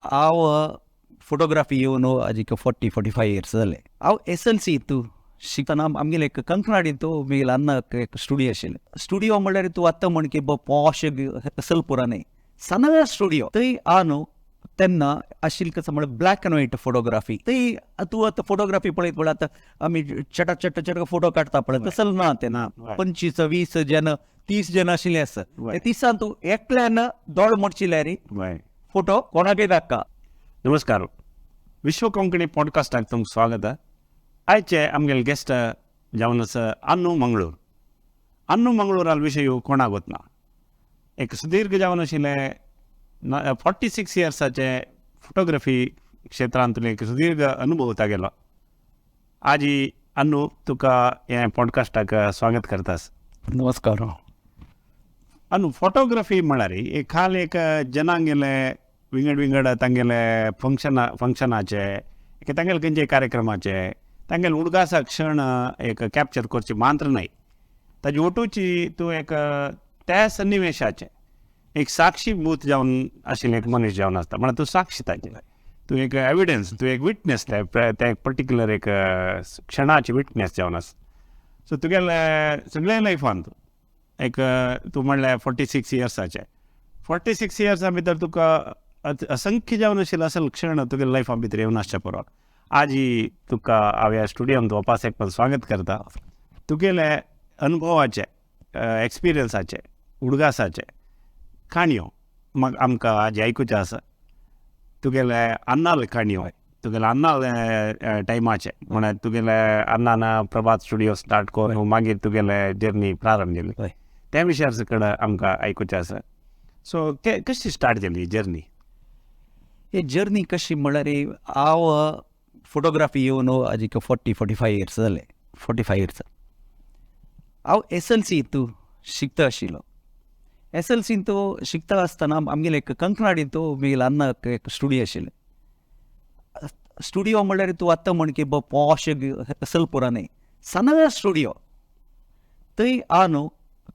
हांव फोटोग्राफी येवन आजिक 40-45 इयर्स जाले. हांव एस एल सी तूं शिकतना आमगेले एक कंकणाडींत मुगेले अण्णा एक स्टुडियो आशिल्लें. स्टुडियो म्हणल्यार तूं आतां म्हण की पॉश असलपुरा न्ही, सना स्टुडियो. थंय हा न्हू तेन्ना आशिल्लें कसो म्हळ्यार ब्लॅक अँड व्हायट फोटोग्राफी. थंय तूं आतां फोटोग्राफी पळयत पळय, आतां आमी चटा चट चट फोटो काडटा पळय, तसलो ना तेन्ना. 25 20 जण, 30 जण आशिल्ले आसा. ते 30आन तूं एकल्यान दोळ मोडशिल्ले रे फोटो कोणाकय दाखा. नमस्कार, विश्व कोंकणी पॉडकास्टाक तुमकां स्वागत. आयचे आमगेले गेस्ट जावन आसा अन्नू मंगळूर. अन्नू मंगळूराल विशय कोणाक वतना एक सुदीर्घ जावन आशिल्लें 46 इयर्साचे फोटोग्राफी क्षेत्रांतले एक सुदीर्घ अनुभव तागेलो. आजी अन्नू, तुका हे पॉडकास्टाक स्वागत करतास. नमस्कार. अनु, फोटोग्राफी म्हळ्यार एक खाल एक जनांगेले विंगड विंगड तांगेले फंक्शनाचे, एक तांगेले खंयचे कार्यक्रमाचे, तांगेले उडगासा क्षण एक कॅप्चर करची मात्र न्हय, ताजी ओटूची तूं एक त्या सन्निवेशाचे एक साक्षी बूथ जावन आशिल्लें एक मनीस जावन आसता. म्हळ्यार तूं साक्षी ताजे, तूं एक एविडन्स, तूं एक विटनेस, त्या त्या एक पर्टिक्युलर एक क्षणाची विटनेस जावन आसा. सो तुगेले सगळे लायफान तूं एक तूं म्हणल्यार 46 इयर्साचे, 46 इयर्सा भितर तुका असंख्य जावन आशिल्ले असल क्षण तुगेल्या लायफा भितर येवन आसचे पुरो. आजी तुका हांव ह्या स्टुडियोन वापास एक स्वागत करता. तुगेले अनुभवाचे, एक्सपिरियन्साचे, उडगासाचे काणयो म्हाका आमकां आजी आयकुचें आसा. तुगेले अन्नाले काणयो, तुगेले अन्नाले टायमाचे, म्हळ्यार तुगेले अन्नान प्रभात स्टुडियो स्टार्ट करून मागीर तुगेले जर्नी प्रारंभ जाली, त्या विशयार सकड आमकां आयकुचें आसा. सो कशी स्टार्ट जाली जर्नी? हे जर्नी कशी म्हणल्यार हांव फोटोग्राफी येवन आजिक 40-45 इयर्स जाले, 45 इयर्स. हांव एस एल सी तूं शिकता आशिल्लो. एस एल सीन तूं शिकता आसतना आमगेले एक कंकणाडींत मुगेले अण्णा एक स्टुडियो आशिल्लें. स्टुडियो म्हणल्यार तूं आतां म्हण की पॉश असलपुरा न्ही, सना स्टुडियो. थंय हा न्हू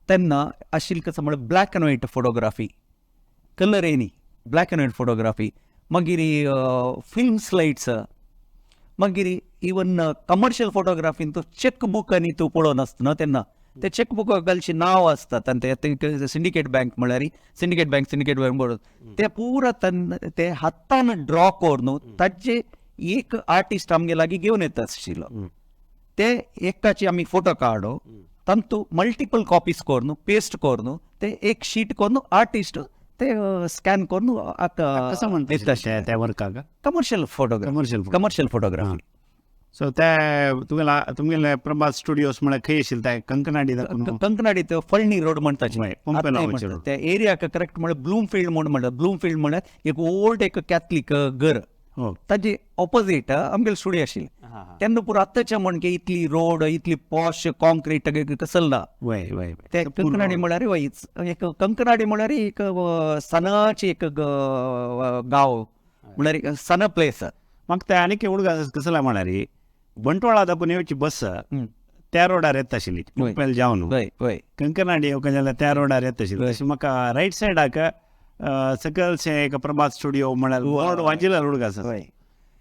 तेन्ना आशिल्लें कसो म्हळ्यार black and white photography, colour येयनी, ब्लॅक अँड व्हायट फोटोग्राफी. मागीर फिल्म स्लायड्स, मागीर इवन कमर्शियल फोटोग्राफीन तूं चॅक बूक आनी तूं पळोवन आसता न्हू तेन्ना, ते चॅक बुकाक घालचे नांव आसतात आनी ते सिंडिकेट बँक म्हळ्यार सिंडिकेट बँक, सिंडिकेट बँक बरोवन ते पुरा तेन्ना ते हातान ड्रॉ करून ताजे एक आर्टिस्ट आमगे लागीं घेवन येता आशिल्लो. ते एकाची आमी फोटो काडो, तांतू मल्टिपल कॉपीज करून पेस्ट करून ते एक शीट करून आर्टिस्ट ते स्कॅन करून कसं म्हणटा दिता. त्या वर्काक? Commercial photography. Commercial. Commercial photography. So ते तुगेला तुमगेले प्रभात स्टुडियोज म्हळ्यार खंय आशिल्ले ते कंकनाडी दाखोवन? कंकणाडी ते फळणी रोड म्हणटा. हय, पंपेलावाचे रोड. त्या एरियाक करेक्ट म्हळ्यार ब्लूम फील्ड म्हूण म्हणटात. ब्लूम फील्ड म्हळ्यार एक ओल्ड एक कॅथलीक घर, ताजे ऑपोजीट आमगेले स्टुडियो आशिल्ले तेन्ना. पुरो आतांच्या म्हण की इतली रोड, इतली पॉश कॉन्क्रीट कसल ना. वय वय ते कंकणाडी म्हळ्यार वय, एक कंकणाडी म्हळ्यार एक सणाची एक गांव, म्हळ्यार एक सण प्लेस. म्हाका ते आनीक उडगास कसले म्हळ्यार बंटवाळा दाखोवन येवची बस त्या रोडार येता आशिल्ली, पंपेल जावन वय वय कंकनाडी येवका जाल्यार त्या रोडार येता आशिल्ली. तशें म्हाका रायट सायडाक सकलशें एक प्रभात स्टुडियो म्हळ्यार रोड वाजिल्लो उडगास.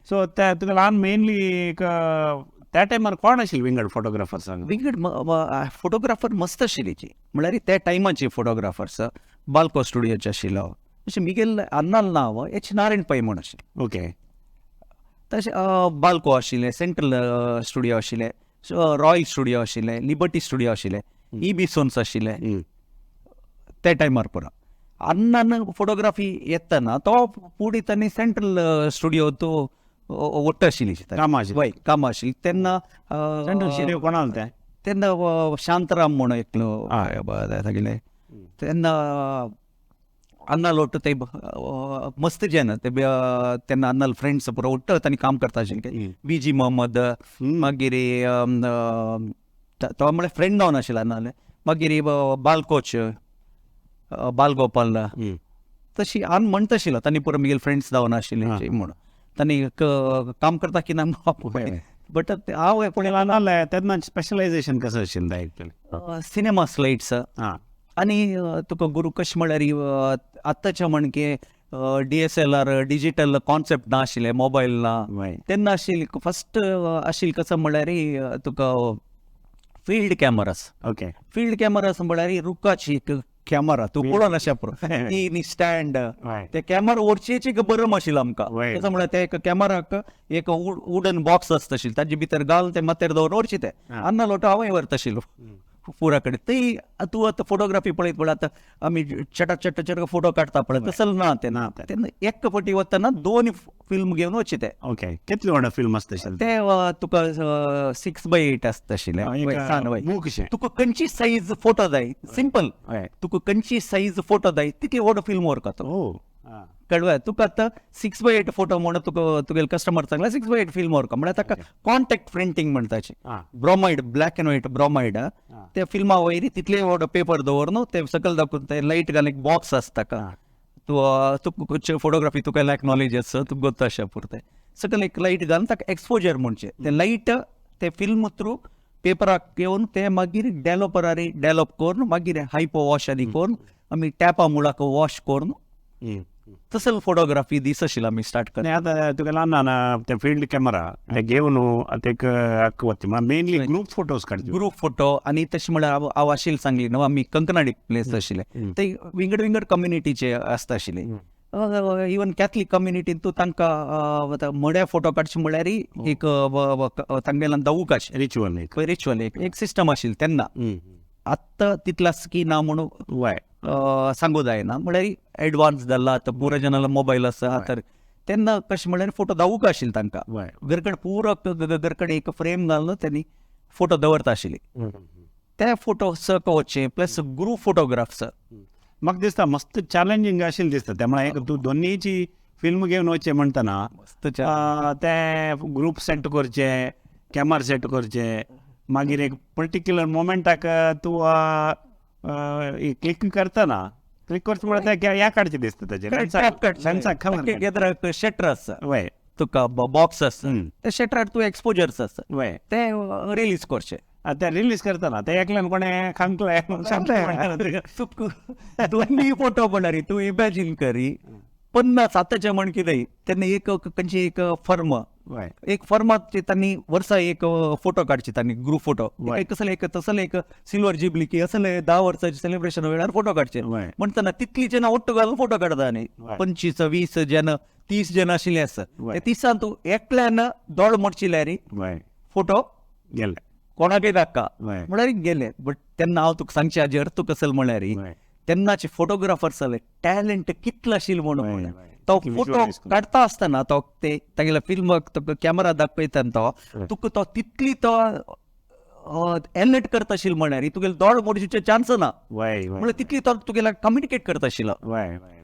सो त्या तुका ल्हान मेनली एक त्या टायमार कोण आशिल्ले विंगड फोटोग्राफर्स? विंगड फोटोग्राफर मस्त आशिल्ली, म्हळ्यार त्या टायमाचे फोटोग्राफर्स बाल्को स्टुडियोचे आशिल्लो. अशें मिगेल अन्नाल नांव एच नारायण पै म्हूण आशिल्लें. तशें बाल्को आशिल्लें, सेंट्रल स्टुडियो आशिल्लें, रॉयल स्टुडियो आशिल्लें, लिबर्टी स्टुडियो आशिल्लें, ई बी सोन्स आशिल्लें त्या टायमार पुरो. अण्णान फोटोग्राफी येतना तो फुडें तांणी सेंट्रल स्टुडियो तो ಒಟ್ಟು आशिल्ली. कामां आशिल्ली. वय, कामां आशिल्ली तेन्ना. सेंट्रल स्टुडियो कोणाल तें? तेन्ना शांतराम म्हूण एकलो तागेले तेन्ना अन्ना लोट ते मस्त जन ते तेन्ना अन्नाल फ्रेंड्स पुरो ಒಟ್ಟು तांणी काम करता आशिल्ले. बी जी मोहम्मद, मागीर तो म्हळ्यार फ्रेंड जावन आशिल्लो अन्नाले. मागीर बालकोच, बालगोपाल, तशी आन म्हणटा आशिल्लो तांणी पुरो मुगेले फ्रेंड्स जावन आशिल्ले म्हूण. तांणी काम करता की ना बट हांव पूण अन्नाले तेन्ना स्पेशलायझेशन कसं आशिल्लें एक्चुअली? Cinema slides. आनी तुका गुरू कशें म्हळ्यार आतांच्या म्हणके DSLR digital concept ना आशिल्लें, मोबायल ना. तेन्ना आशिल्ली फस्ट आशिल्ली कसो म्हणल्यार तुका फिल्ड कॅमरास. फिल्ड कॅमरास म्हणल्यार रुखाची एक कॅमरा तूं पळोवन अशें पुरो ती स्टँड ते कॅमरा व्हरचेची एक बरम आशिल्लो आमकां. कसो म्हळ्यार ते एक कॅमराक एक वुडन बॉक्स आसता आशिल्लें, ताजे भितर घालून ते माथ्यार दवरून व्हरचे ते अन्ना लोटो हांवूय व्हरता आशिल्लो पुरा कडेन. ती तूं आतां फोटोग्राफी पळयत पळय, आतां आमी चटा चट चट फोटो काडटा पळय, तसो ना ते. ना. तेन्ना एक फावटी वतना दोन फिल्म घेवन वचचे ते. ओके, कितले व्हडा फिल्म आसता आशिल्लें? ते तुका 6x8 आसता आशिल्लें. सान वय. मूक कशें. तुका खंयची सायज फोटो जाय, सिंपल, तुका खंयची सायज फोटो जाय तितली व्हड फिल्म व्हरता. कळ्ळें तुका? आतां 6x8 photo म्हणून तुका तुगेले कस्टमर सांगला 6x8 film व्हरका म्हळ्यार ताका कॉन्टॅक्ट प्रिंटींग म्हणटाचे, bromide, black and white bromide. ते फिल्मा वयर तितले व्हड पेपर दवर न्हू, ते सकयल दाखोवन ते लायट घालून एक बॉक्स आसता का. तूं तुका फोटोग्राफी तुका लायक नॉलेज आसा, तुका गोत्त अशें पुरतें. सकयल एक लायट घालून ताका एक्सपोजर म्हणचें, ते लायट ते फिल्म थ्रू पेपराक येवन ते मागीर डेवलपरार डेवलप करून मागीर हायपो वॉश आनी करून आमी टॅपा मुळाक वॉश करून तसं फोटोग्राफी दीस आशिल्लो आमी स्टार्ट आनी आतां तुका ल्हान ल्हान ते फिल्ड कॅमरा ते घेवन आतां एक वता, मेनली ग्रुप फोटोज काडचे. Group photo. आनी तशें म्हळ्यार हांव हांव आशिल्लें सांगली न्हू, आमी कंकनाडी प्लेस आशिल्ले, ते विंगड विंगड कम्युनिटीचे आसता आशिल्ले. इवन कॅथलीक कम्युनिटीन तूं तांकां मड्या फोटो काडचे म्हळ्यार एक तांगेल्यान दावूक आशिल्लें. रिच्युअल एक. रिच्युअल एक एक सिस्टम आशिल्ली तेन्ना. आत्तां तितलास की ना म्हणून सांगू जायना, म्हळ्यार एडवान्स जाला आतां, पुरो जनाला मोबायल आसा. तर तेन्ना कशें म्हळ्यार फोटो दावूक आशिल्ले तांकां. घरकडेन पुरो घरकडेन एक फ्रेम घालून त्यांनी फोटो दवरता आशिल्ले. ते फोटो सक वचचे प्लस ग्रुप फोटोग्राफ्स. म्हाका दिसता मस्त चॅलेंजींग आशिल्लें दिसता. त्या एक तूं दोनीची फिल्म घेवन वचचें म्हणटना मस्त. ते ग्रुप सेट करचे, कॅमरा सेट करचे, मागीर एक पर्टिक्युलर मोमेंटाक तूं क्लिक करतना, क्लिक करता म्हळ्यार ते ह्या काडचें दिसता ताजेर लेन्साक खबर. शटर आसा तुका बॉक्स आसा, त्या शटरार तूं एक्सपोजर्स आसा, ते रिलीज करचे. ते रिलीज करतना ते एकल्यान कोणें खांकलें? तुका दोन्ही फोटो पडणार. तूं इमॅजीन करी 50 आतांचें म्हण कितें, तेन्ना एक खंयची एक फर्म एक फर्माची त्यांनी वर्सा एक फोटो काडची त्यांनी ग्रुप फोटो. एक कसले एक तसले एक सिल्वर जुबली की असले 10 वर्साचे सेलिब्रेशन वेळार फोटो काडचे म्हणटना तितली जण ಒಟ್ಟು घालून फोटो काडता न्ही. 25 20 जण 30 जण आशिल्ले आसा. ते 30 तूं एकल्यान दोळ मोडशिल्यार फोटो गेले. कोणाकय दाखा म्हळ्यार गेले. बट तेन्ना हांव तुका सांगचें हाजेर अर्थ कसल म्हळ्यार तेन्नाचे फोटोग्राफर्स जाले टॅलंट कितलो आशिल्लो म्हणून तो फोटो काडटा आसतना तो ते तागेल्या फिल्माक तुका कॅमेरा दाखयता तो तुका तो तितली तो एलर्ट करता आशिल्लो म्हळ्यार तुगेले दोळ मोडचे चान्स ना. म्हळ्यार तितली तो तुगेल्या कम्युनिकेट करता आशिल्लो.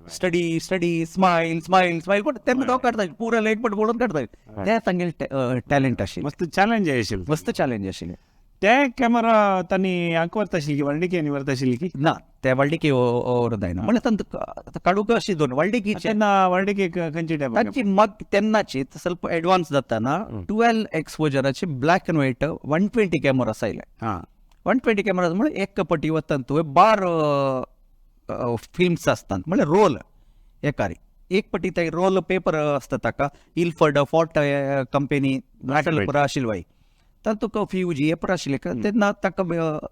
Study study smile smile smile, पण तेन्ना तो काडटा पुरो एक पट पळोवन काडटा. ते तांगेले टॅलंट आशिल्लें. मस्त चॅलेंज आशिल्लें. मस्त चॅलेंज आशिल्लें. ते कॅमेरा तांणी हांका व्हरता आशिल्ली की व्हडलिकी व्हरता आशिल्ली की? ना, ते व्हडलिकी व्हर जायना म्हळ्यार तांकां काडूंक अशी दोन व्हडलिकीचे. तेन्ना व्हडलिकी खंयची टायप? तांची मग तेन्नाची ಸ್ವಲ್ಪ एडवान्स जाताना 12 एक्सपोजराचे ब्लॅक अँड व्हायट 120 कॅमेरास आयले. 120 कॅमेरास म्हळ्यार एक पटी वता तुवें बार फिल्म्स आसतात म्हळ्यार रोल एकारी एक पटी ते रोल पेपर आसता ताका इल्फर्ड फोर्ट कंपनी पुरा आशिल्ली बाई. तर तुका फ्युजी हे पुरा आशिल्ले तेन्ना ताका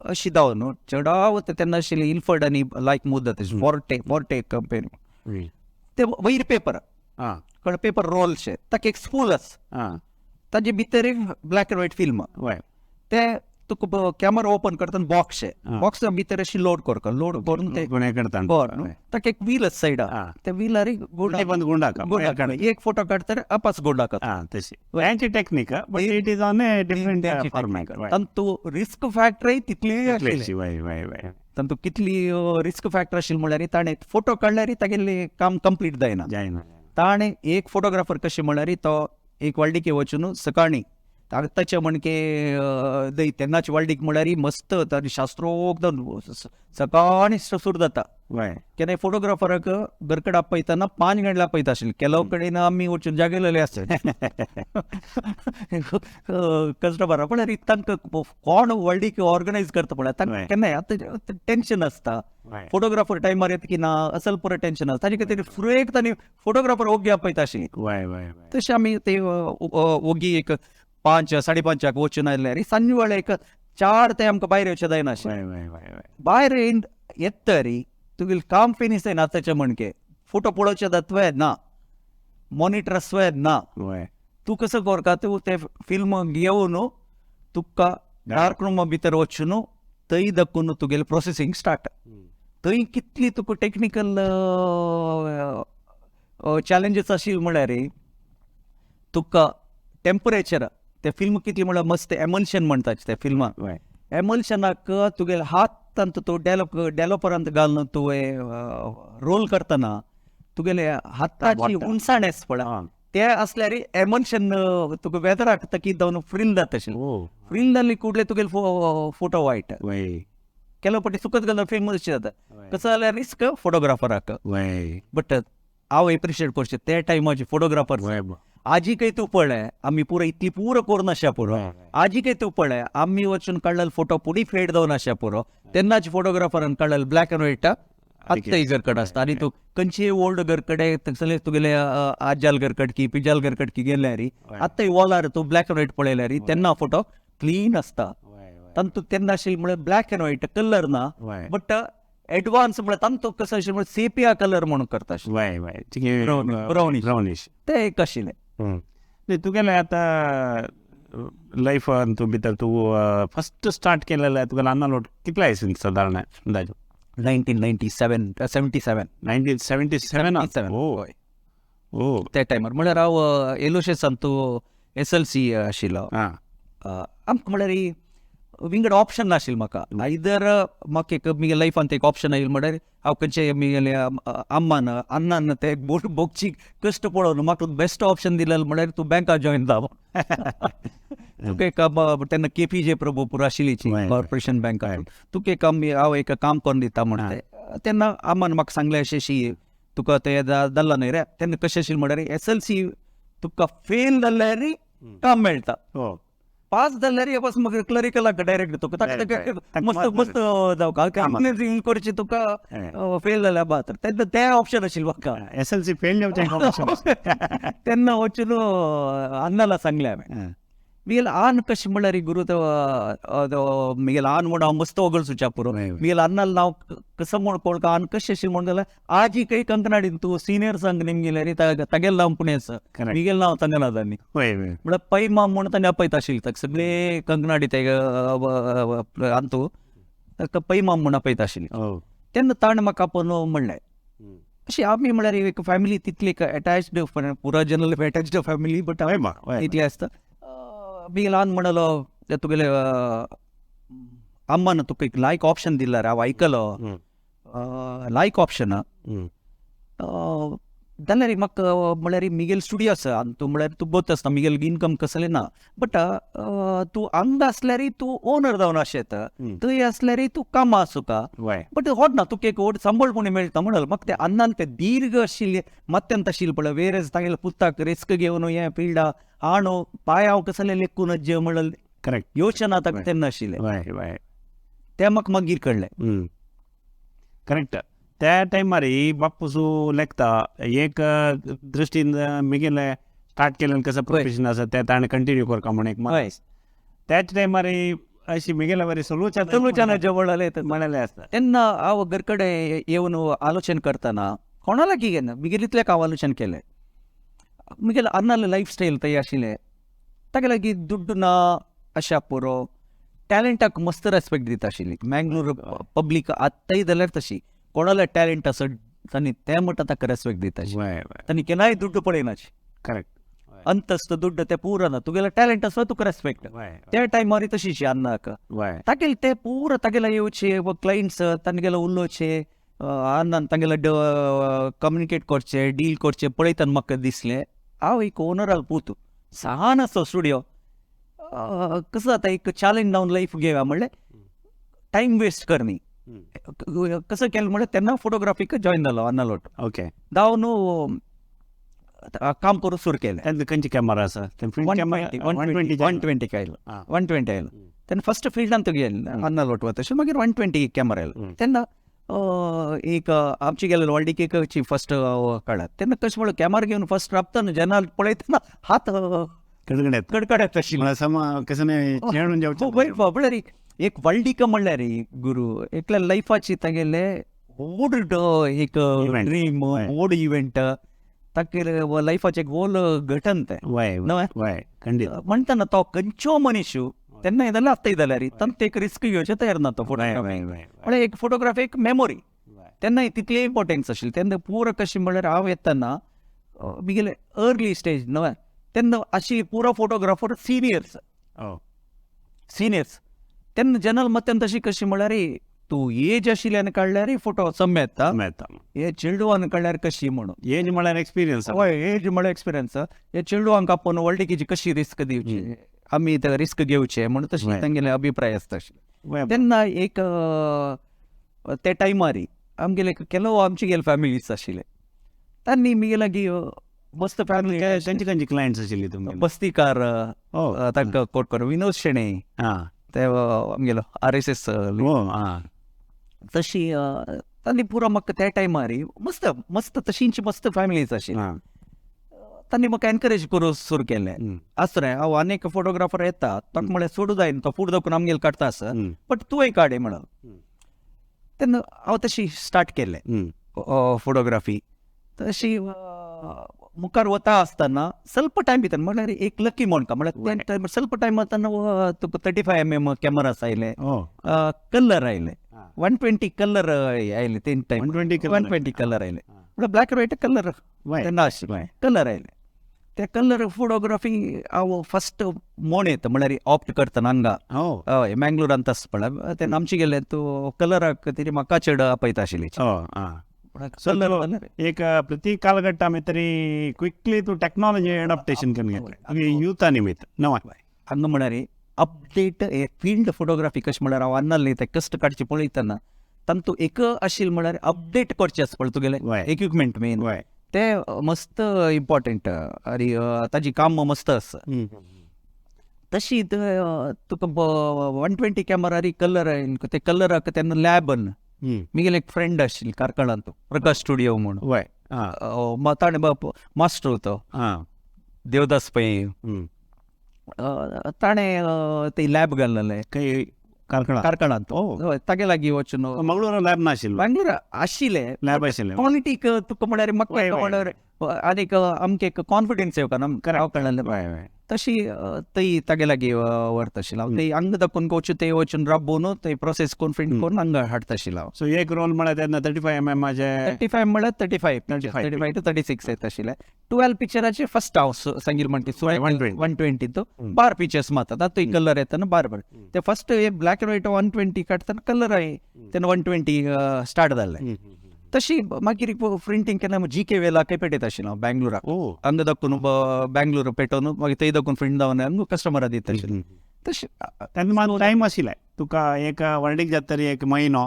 अशी दाव न्हू चडावत तेन्ना आशिल्ली इल्फर्ड आनी लायक मुद्दत फोर्टे फोर्टे कंपनी ते वयर पेपर कळ्ळें पेपर रोलशे ताका एक स्पूल आसा ताजे भितर एक ब्लॅक अँड व्हायट फिल्म. ते तुका कॅमेरा ओपन करतना बॉक्स बॉक्सा भितर अशी लोड करता, लोड करून ते करता ताका एक व्हील आसा सायडा, त्या व्हिलार गुंडाक एक फोटो काडटा अपास गुंडाक. तशी त्यांची technique, but it is on a different format. तांतू रिस्क फॅक्टरय तितली आशिल्ली. तांतू कितली रिस्क फॅक्टर आशिल्ली म्हळ्यार ताणें फोटो काडल्यार तागेलें काम कंप्लीट जायना. जायना. ताणें एक फोटोग्राफर कशें म्हळ्यार तो एक व्हडलिके वचून सकाळीं आतांचे म्हणके दय तेन्नाच वाल्डीक म्हळ्यार मस्त आनी शास्त्रोक्त सकाळी सुरू जाता. वय. केन्ना फोटोग्राफराक घरकडे आपयतना 5 गंटले आपयता आशिल्ले, केलो कडेन आमी वचून जागेलेले आसता कस्टमर. म्हळ्यार तांकां कोण व्हडलीक ऑर्गनायज करता पळय तांकां केन्नाय आतां टेंशन आसता, फोटोग्राफर टायमार येता की ना असल पुरो टेंशन आसता. ताजे खातीर फुडें तांणी फोटोग्राफर ओगी आपयता आशिल्ली. तशें आमी ते ओगी एक 5 5:30 वचून आयले सांज वेळा एक 4 ते आमकां भायर येवचें जायना आशिल्लें. भायर येतरी तुगेलें काम फिनीश जायना. आतांचे म्हणके फोटो पळोवचे जातवे ना, मॉनिटर आसवे ना, तूं कसो करता, तूं ते फिल्म घेवन तुका डार्क रुमा भितर वचून थंय दाखोवन तुगेलें प्रोसेसींग स्टार्ट. थंय कितली तुका टॅक्निकल चॅलेंजीस आशिल्ले म्हळ्यार तुका टेम्परेचर ते फिल्म कितली म्हळ्यार मस्त एमल्शन म्हणटात ते फिल्माक, एमल्शनाक तुगेले हातांत तूं डेवलपरांत घालून तुवें रोल करतना तुगेले हाताची उणसाण आसा पळय ते आसल्यार एमल्शन तुका वेदराक तकी जावन फ्रिल जाता आशिल्लें. फ्रिल जाल्ली कुडले तुगेले फोटो वायट केलो पटी सुकत घालून फिल्म अशें जाता. कसो जाल्यार रिस्क फोटोग्राफराक. बट हांव एप्रिशिएट करचें ते टायमाचे फोटोग्राफर. आजी काही तूं पळय आमी पुरो इतली पुरो करून आशा पुरो, आजी काही तूं पळय आमी वचून काडलेले फोटो पुडी फेड जावन आशा पुरो. तेन्नाच फोटोग्राफरान काडलेले ब्लॅक अँड व्हायट आत्ताय घरकड आसता. आनी तूं खंयचीय ओल्ड घरकडे थंयसरले तुगेले आज्याल घरकडकी पिजाल घरकडकी गेल्यार आत्ताय वॉलार तूं ब्लॅक अँड व्हायट पळयल्यार तेन्ना फोटो क्लीन आसता. तांतू तेन्ना आशिल्लें म्हळ्यार ब्लॅक अँड व्हायट कलर ना, बट एडवान्स म्हळ्यार तांतू कसो आशिल्लें म्हळ्यार सेपिया कलर म्हणून करता. ब्रावनीश ब्रावनीश ते एक आशिल्लें. नाही तुगेलें आतां लायफान तूं भितर तूं फस्ट स्टार्ट केलेलें तुगेलें अन्ना कितले आयसीन सादारण अंदाज? 1997 77. 1977. हय. ओ त्या टायमार म्हळ्यार हांव एलोशेसान तूं SLC आशिल्लो. आमकां म्हळ्यार विंगड ऑप्शन नाशिल्लें म्हाका. आयदर म्हाका एक म्हगे लायफांत एक ऑप्शन आयलें म्हळ्यार हांव खंयचे म्हगेले अम्मान अण्णान ते बोगची कश्ट पळोवन म्हाका बेस्ट ऑप्शन दिलेलें म्हळ्यार तूं बँका जॉयन जाव. तुका एक तेन्ना KPJ Prabhu पुरो आशिल्ली कॉर्पोरेशन बँका, तुका एक आमी हांव एक काम करून दिता म्हणटा तेन्ना अम्मान म्हाका सांगलें अशें अशी तुका तें जाल्लां न्हय रे. तेन्ना कशें आशिल्लें म्हळ्यार SLC तुका फेल जाल्यार काम मेळटा, पास जाल्यार बस मागीर क्लरिकलाक डायरेक्ट तुका मस्त मस्त जावका करची तुका फेल जाल्यार बात. तेन्ना तें ऑप्शन आशिल्लें म्हाका. SLC fail जावचें तेन्ना वचून अण्णाला सांगलें हांवें. म्हगेलें आन कशें म्हळ्यार गुरू तो म्हगेलें आन म्हूण हांव मस्त वगळ पुरो. म्हगेलें अन्नाल नांव कसो म्हूण कोळका आन कशें अशें म्हूण जाल्यार आजी काही कंकनाडीन तूं सिनियर सांग निमगेले तागेलें नांव पुणें आसा, म्हगेलें नांव तंगना तांणी म्हळ्यार पै माम म्हूण तांणी आपयता आशिल्लें ताका सगळे कंकनाडी ते अंतू ताका पै माम म्हूण आपयता आशिल्लें. तेन्ना ताणें म्हाका आपोवन म्हणलें अशी आमी म्हळ्यार एक फॅमिली तितली एक एटॅच्ड पुरो जनरल एटॅच्ड फॅमिली बट इतलें आसता. म्हगेलें आन म्हणलो तुगेले अम्मान तुका एक लायक ऑप्शन दिला रे हांव आयकलो लायक ऑप्शन जाल्यार म्हाका म्हळ्यार म्हगेलें स्टुडियो आसा आनी तूं म्हळ्यार तूं बोत आसता म्हगेलें इनकम कसलें ना, बट तूं हांगा आसल्यार तूं ओनर जावन अशें येता, थंय आसल्यार तूं कामां आसूका, बट होड ना तुका एक व्हड सांबाळपणी मेळटा म्हणून म्हाका तें अन्नान तें दीर्घ आशिल्लें मत्यंत आशिल्लें पळय वेरज तागेले पुताक रिस्क घेवन हें फिल्डा हाणू पांय हांव कसलें लेखून जे म्हणलें करेक्ट योजना ताका तेन्ना आशिल्लें तें म्हाका मागीर कळ्ळें. करेक्ट. त्या टायमार बापूसू लेखता एक दृश्टीन म्हगेलें स्टार्ट केलें कसं प्रोफेशन आसा तें ताणें कंटिन्यू करका म्हण एक मत त्याच टायमार अशी म्हगेले बरी सोल्युशनाचें म्हणलें म्हणलें आसता. तेन्ना हांव घर कडेन येवन आलोचन करतना कोणा लागीं घेना म्हगेलें इतलें हांव आलोचन केलें. म्हगेलें अन्नालें लायफ स्टायल थंय आशिल्लें ताका लागीं दुड्ड ना अशा पुरो टॅलंटाक मस्त रेस्पेक्ट दिता आशिल्ली मँगलोर पब्लीक आत्ताय जाल्यार तशी कोणाले टॅलंट आसत तांणी तें म्हणटा ताका रेस्पेक्ट दिता तांणी केन्नाय दुड्ड पळयनाची. करेक्ट. अंतस्त दुड्ड ते पुरो ना तुगेलें टॅलंट आसा तुका रेस्पेक्ट. त्या टायमार तशीच अन्नाक तागेले ते पुरो तागेले येवचे क्लायंट्स तांगेले उलोवचे अन्नान तांगेले कम्युनिकेट करचे डील करचे पळयतना म्हाका दिसलें हांव एक ओनराल पूत सान आसतो स्टुडियो कसं जाता एक चॅलेंज लावन लायफ घेवया म्हणलें टायम वेस्ट करनी कसं केलें म्हणल्यार तेन्ना फोटोग्राफीक जॉयन जालो अन्नालोट. ओके. जावन काम करूंक सुरू केलें. तेन्ना खंयचे कॅमेरा आसा? 120, 120 आयलो. 120 आयलो तेन्ना फस्ट फिल्डान गेलें अन्नालोट वता तशें, मागीर 120 कॅमेरा आयलो. तेन्ना एक आमची गेले व्हडलीकेची फस्ट काडत तेन्ना कशें म्हणल्यार कॅमेरा घेवन फस्ट राबतना जेन्ना पळयतना हात कडकडेत कडकडेत आशिल्ले. समा कसं खेळून जेवचें. म्हळ्यार एक व्हडलीक म्हणल्यार गुरू एकल्या लायफाची तागेले व्हड एक ड्रीम, व्हड इव्हेंट, तागेले लायफाचें एक व्हड घटन तें. वय वय खंडीत. म्हणटना तो खंयचो मनीस तेन्ना जाल्यार आतां जाल्यार तांकां एक रिस्क घेवचें तयार ना तो फोटोग्राफी. म्हळ्यार एक फोटोग्राफी एक मेमोरी तेन्ना तितली इम्पॉर्टन्स आशिल्ली. तेन्ना पुरो कशें म्हणल्यार हांव येतना म्हगेले अर्ली स्टेज न्हय तेन्ना आशिल्ली पुरो फोटोग्राफर सिनियर्स. सिनियर्स तेन्ना जनरल मत्यान तशी कशी म्हणल्यार तूं एज आशिल्ल्यान काडल्यार फोटो सम्य येता, हे चेडवान काडल्यार कशी म्हणून. एज म्हळ्यार एक्सपिरियन्स. हय, एज म्हळ्यार एक्सपिरियन्स. हे चेडवांक आपोवन व्हडलिकेची कशी रिस्क दिवची, आमी ते रिस्क घेवचे म्हणून तशें तांगेले अभिप्राय आसता आशिल्ले. तेन्ना एक ते टायमार आमगेले ಕೆಲವು आमचे गेले फॅमिलीज आशिल्ले तांणी म्हगे लागीं मस्त फॅमिली. खंयचे खंयचे क्लायंट्स आशिल्ले तुमगे? बस्तीकार तांकां कोट कर विनोद शेणै ते आमगेलो RSS तशी तांणी पुरो म्हाका त्या टायमार मस्त मस्त तशींची मस्त फॅमिलीज आशिल्ली. तांणी म्हाका एनकरेज करूंक सुरू केलें. आसूं रे हांव आनी एक फोटोग्राफर येता ताका म्हळ्यार सोडू जायना तो फुडें दाखोवन आमगेले काडटा आसा बट तुवें काड म्हणून. तेन्ना हांव तशी स्टार्ट केलें फोटोग्राफी. तशी मुखार वता आसतना ಸ್ವಲ್ಪ टायम भितर म्हळ्यार एक लकी म्हणटा म्हळ्यार त्या टायमार ಸ್ವಲ್ಪ टायम वतना तुका 35 mm कॅमेरास आयले, कलर आयले, 120 कलर आयले तेन टायम 120 कलर आयले म्हळ्यार ब्लॅक अँड व्हायट कलर तेन्ना आशिल्ले कलर आयले. ते कलर फोटोग्राफी हांव फस्ट मोण येता म्हळ्यार ऑप्ट करतना हांगा हय मँगलोरांत आसता पळय तेन्ना आमचे गेले तूं कलराक तरी म्हाका चेड आपयता आशिल्ली. एक प्रति कालघट्टा में तरी क्विकली तूं टेक्नॉलॉजी अडॉप्टेशन करून घेतलें युथा निमित्त नवा. हांगा म्हळ्यार अपडेट हे फिल्ड फोटोग्राफी कशें म्हळ्यार हांव अन्नाले ते कश्ट काडचे पळयतना तांतू एक आशिल्लें म्हळ्यार अपडेट करचें आसता पळय तुगेलें इक्विपमेंट मेन ते मस्त इम्पॉर्टंट आनी ताजी काम मस्त आसा. तशी तुका 120 कॅमेरार कलर आयले ते कलराक तेन्ना लॅबन म्हगेले एक फ्रेंड आशिल्ली कार्कळांत प्रकाश स्टुडियो म्हणून ताणें मास्टर तो देवदास पै ताणें ते लॅब घाल्लेलें कार्कळांत तागे लागीं वचून. मंगळूर लॅब नाशिल्लें? मंगळूर आशिल्लें लॅब आशिल्लें क्वॉलिटीक तुका म्हळ्यार म्हाका म्हळ्यार आनीक आमकां एक कॉन्फिडन्स येवका ना कळ्ळें तशी थंय तागे लागीं व्हरता आशिल्लो हांव. थंय हांगा दाखोवन वचून थंय वचून राबोवन थंय प्रोसेस करून प्रिंट करून हांगा हाडटा आशिल्लो हांव. सो एक रोल म्हळ्यार तेन्ना 35 mm 35 म्हळ्यार 35 to 36 येता आशिल्लें. 12 पिक्चराचे फस्ट हांव सांगील म्हणटा 120 बार पिक्चर्स मारतात तातूंत कलर येता बार बार ते फस्ट ब्लॅक अँड व्हायट 120 काडटना कलर आय तेन्ना 120 स्टार्ट जालें. तशी मागीर प्रिंटींग केन्ना GK वेलाकय पेटयता आशिल्लो हांव बँगलोराक. हांगा दाखोवन बँगलोर पेटोवन मागीर थंय दाखोवन प्रिंट जावन हांगा कस्टमरा दिता आशिल्लें. तशें तेन्ना मात टायम आशिल्लें तुका एक वर्डीक जाता तरी एक म्हयनो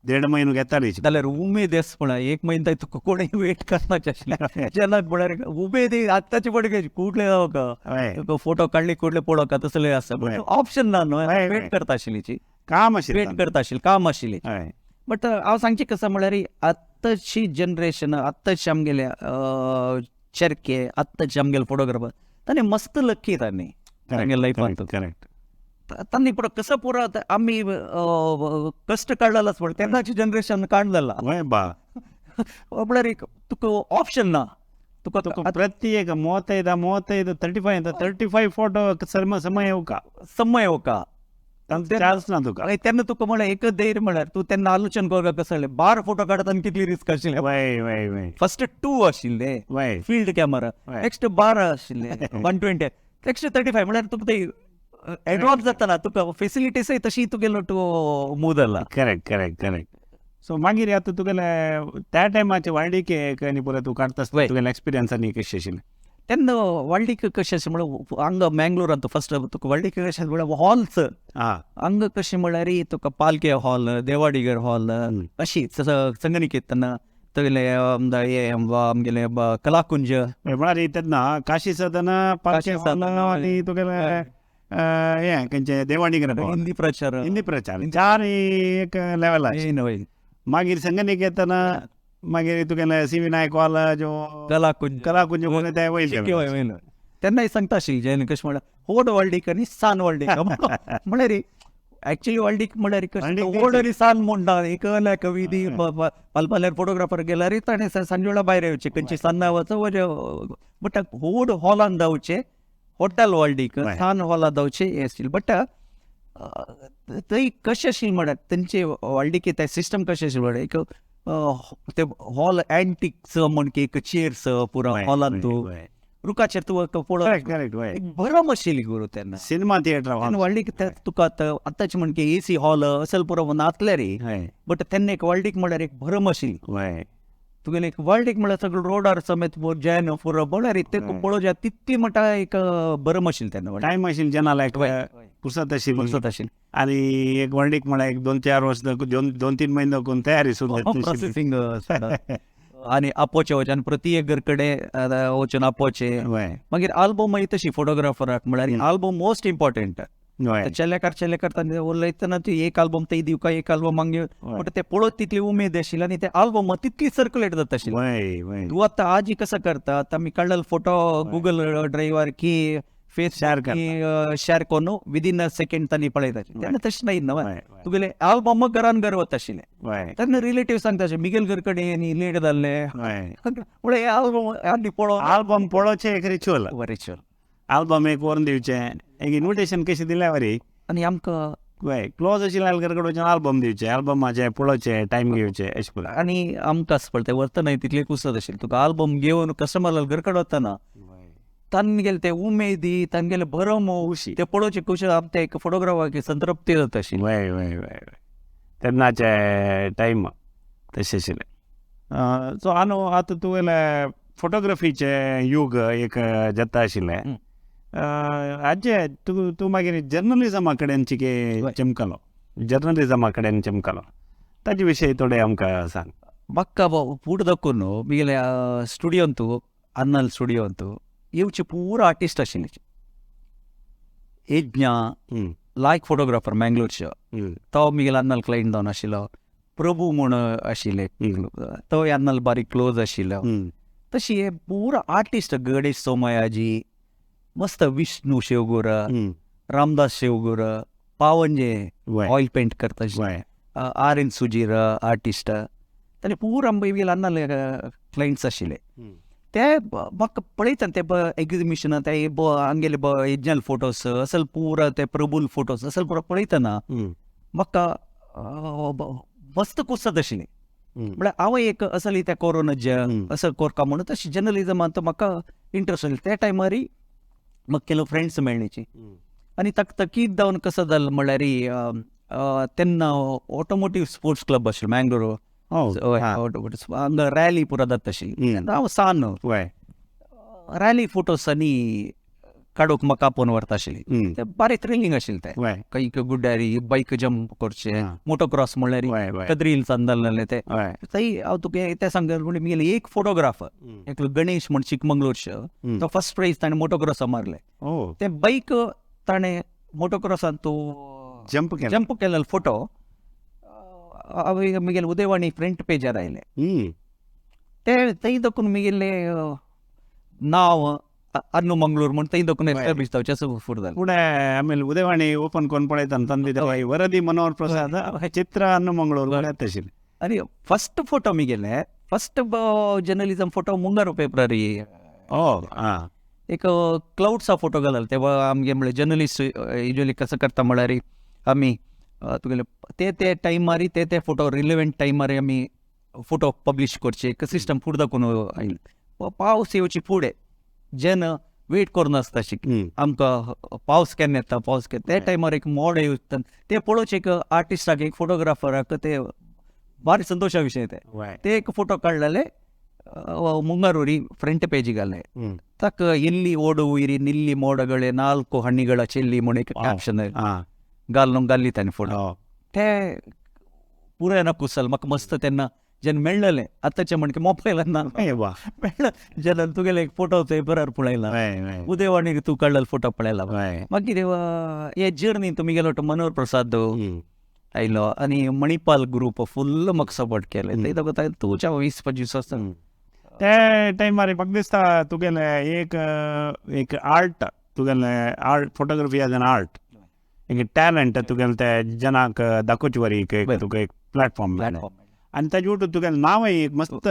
देड म्हयनो घेताली जाल्यार उमेद आसा पळय एक म्हयनो तुका कोणूय वेट करपाचें आशिल्लें जेन्ना म्हळ्यार उमेद आत्ताची पळय कुडले तुका फोटो काडले कुडले पळोवका तसले आसा ऑप्शन ना न्हय वेट करता आशिल्ली काम आशिल्लें वेट करता आशिल्लें काम आशिल्लें. बट हांव सांगचें कसं म्हळ्यार आत्ताची जनरेशन आत्ताचे आमगेले चेरके आत्ताचे आमगेले फोटोग्राफर तांणी मस्त लक्की तांणी तांगेले लायफांत. करेक्ट. तांणी पुरो कसं पुरो आमी कश्ट काडलेलाच पळय तेन्नाची जनरेशन काडलेला म्हळ्यार एक तुका ऑप्शन ना तुका प्रत्येक 35 35 35 फोटो समय येवका समय येवका चान्स ना तुका. तेन्ना तुका म्हळ्यार एक धैर्य म्हळ्यार तूं तेन्ना आलोचन करपाक कसं जालें 12 फोटो काडटा कितली रिस्क आशिल्लें. फस्ट 2 आशिल्ले फील्ड कॅमेरा, नेक्स्ट 12 आशिल्ले 120, नेक्स्ट 35 म्हळ्यार तुका ते एडवान्स जाता तुका फेसिलिटीजय तशी तुगेलो तूं मूव जाला. Correct correct correct. सो मागीर आतां तुगेले त्या टायमाचे वाडीके आनी पुरो तूं काडटा आसतना तुगेले एक्सपिरियन्स आनी कशें आशिल्लें? तेन्ना व्हडलीक कशें अशें म्हळ्यार हांगा मँगलोरांत फस्ट तुका व्हडलीक कशें म्हळ्यार हॉल्स हांगा कशें म्हळ्यार तुका पालके हॉल, देवाडिगर हॉल अशी संगनिकेतन, तगले हे आमगेले कलाकुंज. म्हळ्यार तेन्ना काशी सदन, पालके हॉल आनी तुगेले हें खंयचें देवाडिगर, हिंदी प्रचार, हिंदी प्रचार, चार एक लेवल. मागीर संगनिकेतन, मागीर तुगेले सी व्ही नायक हॉल, जो कलाकुंज, कलाकुंज ते वयले. तेन्नाय सांगता आशिल्ली जेन्ना कशें म्हळ्यार व्हड व्हडलीक आनी सान व्हडलीक म्हळ्यार एक्चुअली व्हडलीक म्हळ्यार कशें व्हड आनी सान म्हणटा एक कविदी पालपाल्यार फोटोग्राफर गेल्यार ताणें सांजवेळा भायर येवचें, खंयची सान्नां वचो, बट व्हड हॉलान धांवचें, हॉटेल व्हडलीक सान हॉलान धांवचें हें आशिल्लें. बट थंय कशें आशिल्लें म्हळ्यार तेंचे व्हडलीक तें सिस्टम कशें आशिल्लें म्हळ्यार एक ते हॉल एंटिक्स म्हण की एक चेयर्स पुरा हॉलान तूं रुखाचेर तूं पळोवंक एक भरम आशिल्ली गुरू तेन्ना. सिनेमा थिएटर व्हडलीक तुका आतां आतांचे म्हण की ए सी हॉल असल पुरो नासलें रे, बट तेन्ना एक व्हडलीक म्हळ्यार एक भरम आशिल्ली. तुगेलें एक व्हडलीक म्हळ्यार सगळो रोडार समेत जॅन पुरो म्हळ्यार ते पळोवच्या तितली म्हणटा एक भरम आशिल्ली तेन्ना. टायम आशिल्लो जेन्ना एक पुरसत आशिल्ली, पुरसत आशिल्ली. आनी एक व्हडलीक म्हळ्यार एक 2-4 वर्स 2-3 म्हयने दाखोवन तयारी सुरू प्रोसेसींग आनी आपोवचें वचून प्रति एक घर कडेन वचून आपोवचें. मागीर आल्बमय तशी फोटोग्राफराक म्हळ्यार आल्बम मोस्ट इम्पॉर्टंट. चेलेकार चेलेकार तांचे उलयतना ती एक आल्बम थंय दिवका, एक आल्बम मागीर बट ते पळोवप तितली उमेद आशिल्ली आनी ते आल्बम तितली सर्कुलेट जाता आशिल्ली. तूं आतां आजी कसो करता, आतां आमी काडलेलो फोटो गुगल ड्रायव्हार की फेस शेअर करून विदीन अ सेकंड तांणी पळयता. तेन्ना तशें नाही न्हय, तुगेले आल्बम घरान घर वता आशिल्ले. तेन्ना रिलेटीव सांगता अशें मिगेल घर कडेन आनी लेट जाल्ले म्हळ्यार हे आल्बम आनी पळोव, आल्बम पळोवचें एक रिच्युअल, रिच्युअल. आल्बम एक व्हरून दिवचें, एक इन्विटेशन कशें दिल्यार वरी आनी आमकां क्लोज आशिल्ल्या घर कडेन वचून आल्बम दिवचें, आल्बमाचें पळोवचें, टायम घेवचें अशें करून. आनी आमकां पळय व्हरतना तितली कुसत आशिल्ली तुका आल्बम घेवन कस्टमर घर कडेन वतना तांगेले ते उमेदी, तांगेले भरम ते पळोवचे कुशल आमकां एक फोटोग्राफाक संतृप्ती जाता आशिल्ली. वय वय वय वय तेन्नाचे टायम तशें आशिल्लें. सो आनो आतां तुवें फोटोग्राफीचें युग एक जाता आशिल्लें. आजे तूं तूं मागीर जर्नलिजमा कडेन चिके चमकलो, जर्नलिजमा कडेन चमकलो, ताजे विशयी थोडें आमकां सांग. म्हाका फूड दाखोवन मिगेले स्टुडियोंतू, अन्नल स्टुडियोंतू येवचे पुरा आर्टिस्ट आशिल्ले. यज्ञा लायक फोटोग्राफर मँगलोरचे, तो मिगेले अन्नल क्लायंट जावन आशिल्लो. प्रभू म्हूण आशिल्ले, तो अन्नल बारीक क्लोज आशिल्लो. तशी हे पुरा आर्टिस्ट गणेश सोमयाजी, मस्त विष्णू शेवगुर, रामदास शेवगुर, पावंजे ऑयल पेंट करता, आर एन सुजीर आर्टिस्ट, ताणें पुरा मिगेले अन्नल क्लायंट्स आशिल्ले. ते म्हाका पळयता ते एग्जिबिशना ते हांगेले यज्ञाल फोटोस असल पुरा, ते प्रभूल फोटोस असल पुरा पळयतना म्हाका मस्त कुसत आशिल्लें. म्हळ्यार हांव एक असली ते कोरोना असं कोरका म्हणून तशें जर्नलिजमांत म्हाका इंट्रस्ट आशिल्लो. त्या टायमार म्हाका केलो फ्रेंड्स मेळ्ळीची आनी तकतकीत जावन कसो जालें म्हणल्यार तेन्ना ऑटोमोटीव स्पोर्ट्स क्लब आशिल्लो मँगलोर, हांगा रॅली पुरा जाता आशिल्ली. हांव सान रॅली फोटोस आनी काडूंक म्हाका आपोवन व्हरता आशिल्ली. ते बारीक थ्रिलींग आशिल्लें तें, खंय गुड्ड्यारी बायक जंप करचें, मोटोक्रॉस म्हणल्यार कद्री हिल्सान जाल्लें तें. थंय हांव तुका तें सांगता म्हणजे मिगेले एक फोटोग्राफर एकलो गणेश म्हण चिकमंगलोरचो, तो फर्स्ट प्रायज ताणें मोटोक्रॉसा मारलें. तें बायक ताणें मोटोक्रॉसान तो जंप केल्लो फोटो हांवें मिगेले उदयवाणी फ्रंट पेजार आयलें. ते थंय दाखोवन मिगेले नांव अन्नू मंगळूर म्हण थंय दाखोवन एस्टाब्लीश जावचें असो फुडें जालें. फुडें आमी उदयवाणी ओपन करून पळयता तांतली वरदी मनोहर प्रसाद चित्र अन्नू मंगळूर म्हळ्यार आशिल्लें. आनी फस्ट फोटो मिगेले फस्ट जर्नलिजम फोटो मुंगारो पेपरार एक क्लाउड्सा फोटो घालले. ते आमगे म्हळ्यार जर्नलिस्ट युजली कसो करता म्हळ्यार आमी तुगेले ते ते टायमार ते ते फोटो रिलेवंट टायमार आमी फोटो पब्लीश करचे एक सिस्टम फुडें दाखोवन आयली. पावस येवची फुडें जेन्ना वेट करून आसता अशी आमकां पावस केन्ना येता, पावस केन्ना, त्या टायमार एक मोड येवता ते पळोवचें एक आर्टिस्टाक एक फोटोग्राफराक ते बारीक संतोशा विशय. ते ते एक फोटो काडलेले मुंगारोरी फ्रंट पेजी घाले. ತಕ್ಕ ಎಲ್ಲಿ ಓಡುವಿರಿ ನಿಲ್ಲಿ ಮೋಡಗಳೇ ನಾಲ್ಕು ಹಣ್ಣಿಗಳ ಚೆಲ್ಲಿ ಮೊಣೆ ಕ್ಯಾಪ್ಷನ್ घालून घाल्ली ताणें फोटो. ते पुराय ना कुसल म्हाका मस्त तेन्ना जेन्ना मेळ्ळेलें आतांचे म्हणके मोबायलान ना मेळ्ळ जेन्ना तुगेले एक फोटो पेपरार पळयला, उदयवाणीर तूं काडलेलो फोटो पळयला. मागीर हे जर्नी तुमी गेलो तो मनोहर प्रसाद आयलो आनी मणिपाल ग्रुप फुल्ल म्हाका सपोर्ट केलें. ते दाखयता तुज्या 20-25 वर्सां ते टायमार म्हाका दिसता तुगेलें एक एक आर्ट, तुगेलें art photography as an art एक टॅलंट तुगेलें ते जनांक दाखोवचे वरी एक तुका एक प्लॅटफॉर्म मेळ्ळें आनी ताजे वटून तुगेलें नांवय एक मस्त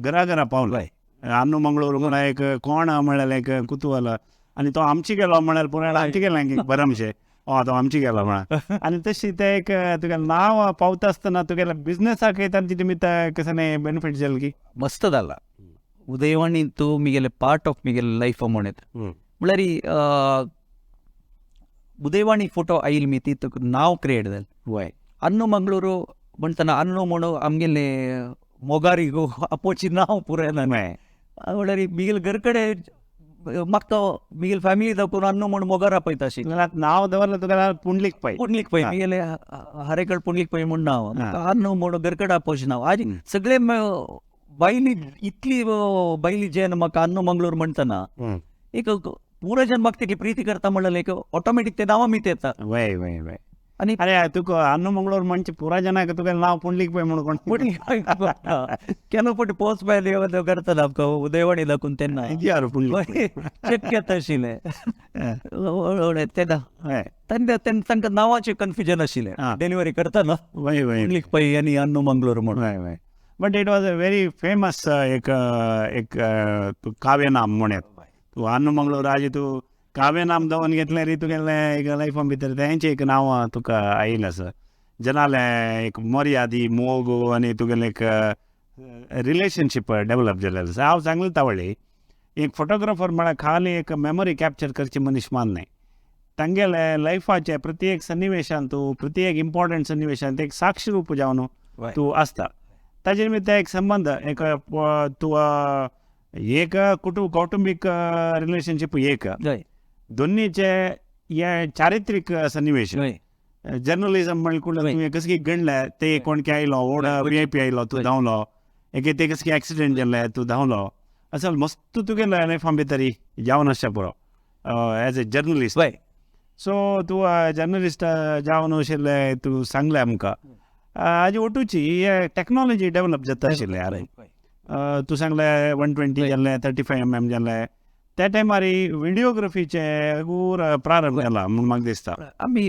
घरा घरा पावलें. अन्नू मंगळूर म्हणून एक कोण म्हळ्यार एक कुतूहल आनी तो आमची गेलो म्हळ्यार पुराय आमची गेला एक बरमशें तो आमची गेलो म्हळ्यार आनी तशी ते एक तुगेलें नांव पावता आसतना तुगेलें बिजनसाक तांचे निमित्त कसलें बेनिफीट जालें की मस्त जाला. उदयवाणी तूं मिगेले पार्ट ऑफ मिगेले लायफ म्हणत म्हळ्यार उदयवाणी फोटो आयल मी ती तुका नांव क्रिएट जालें. वय अन्नू मंगळूर म्हणटना अन्नू म्हणून आमगेले मोगारिगो आपोची नांव पुराय ना म्हळ्यार मिगेले घर कडेन म्हाका मिगेले फॅमिली दाखोवन अन्नू म्हूण मोगार आपयता अशी नांव दवरलें तुका पुंडलीक पै, पुंडलीक पै मिगेले हरेकड पुंडलीक पै म्हूण नांव, अन्नू म्हणून घर कडेन आपोवचें नांव. आनी सगळे बायली इतली बायली जेन म्हाका अन्नू मंगळूर म्हणटना एक पुरो जन म्हाका तितली प्रिती करता म्हणल्यार एक ऑटोमॅटीक ते नांवां मीत येता. वय वय वय आनी अरे तुका अन्नू मंगळूर म्हणचे पुरा जनाक तुका नांव पुंडलीक पै म्हणून कोण पुंडलीक पै केन्ना फावटी पोस्ट बायल करतना आमकां उदयवाणी दाखोवन तेन्ना चेक येता आशिल्लें तेन्ना तेन्ना तांकां नांवाचें कन्फ्युजन आशिल्लें डिलिव्हरी करतना वय वय पुंडलीक पै आनी अन्नू मंगळूर म्हणून. But it was a very famous एक एक काव्यनाम म्हणत तूं अन्नू मंगळूर आजी तूं काव्यनाम दवरून घेतलें री तुगेलें एक लायफा भितर तेंचें एक नांव तुका आयिल्लें आसा जनालें एक मर्यादी मोग आनी तुगेलें एक रिलेशनशीप डेवलप जालें आसा. हांव सांगलें तावळी एक फोटोग्राफर म्हळ्यार खाली एक मेमोरी कॅप्चर करची मनीस मान न्हय, तांगेले लायफाचे प्रत्येक सन्निवेशान तूं प्रत्येक इम्पॉर्टंट सन्निवेशान एक साक्षी रूप जावन तूं आसता. ताजे निमित्त एक संबंद एक तूं एक कौटुंबीक रिलेशनशीप एक दोन्हीचे हे चारित्रीक सन्निवेश. जर्नलिजम म्हणल्यार तुवें कसं की गणलें ते कोण की आयलो ओड व्ही I P आयलो तूं धांवलो, एक ते कसं की एक्सिडेंट जालें तूं धांवलो, असं मस्त तुगेलें लायफा भितर जावन आसचें पुरो एज ए जर्नलिस्ट. सो तूं जर्नलिस्ट जावन आशिल्लें तूं सांगलें आमकां. आजी ओटूची टॅक्नॉलॉजी डेवलप जाता आशिल्लें. अरे तूं सांगलें 120 जालें, 35 mm जालें, त्या टायमार व्हिडिओग्राफीचे प्रारंभ जाला म्हूण म्हाका दिसता. आमी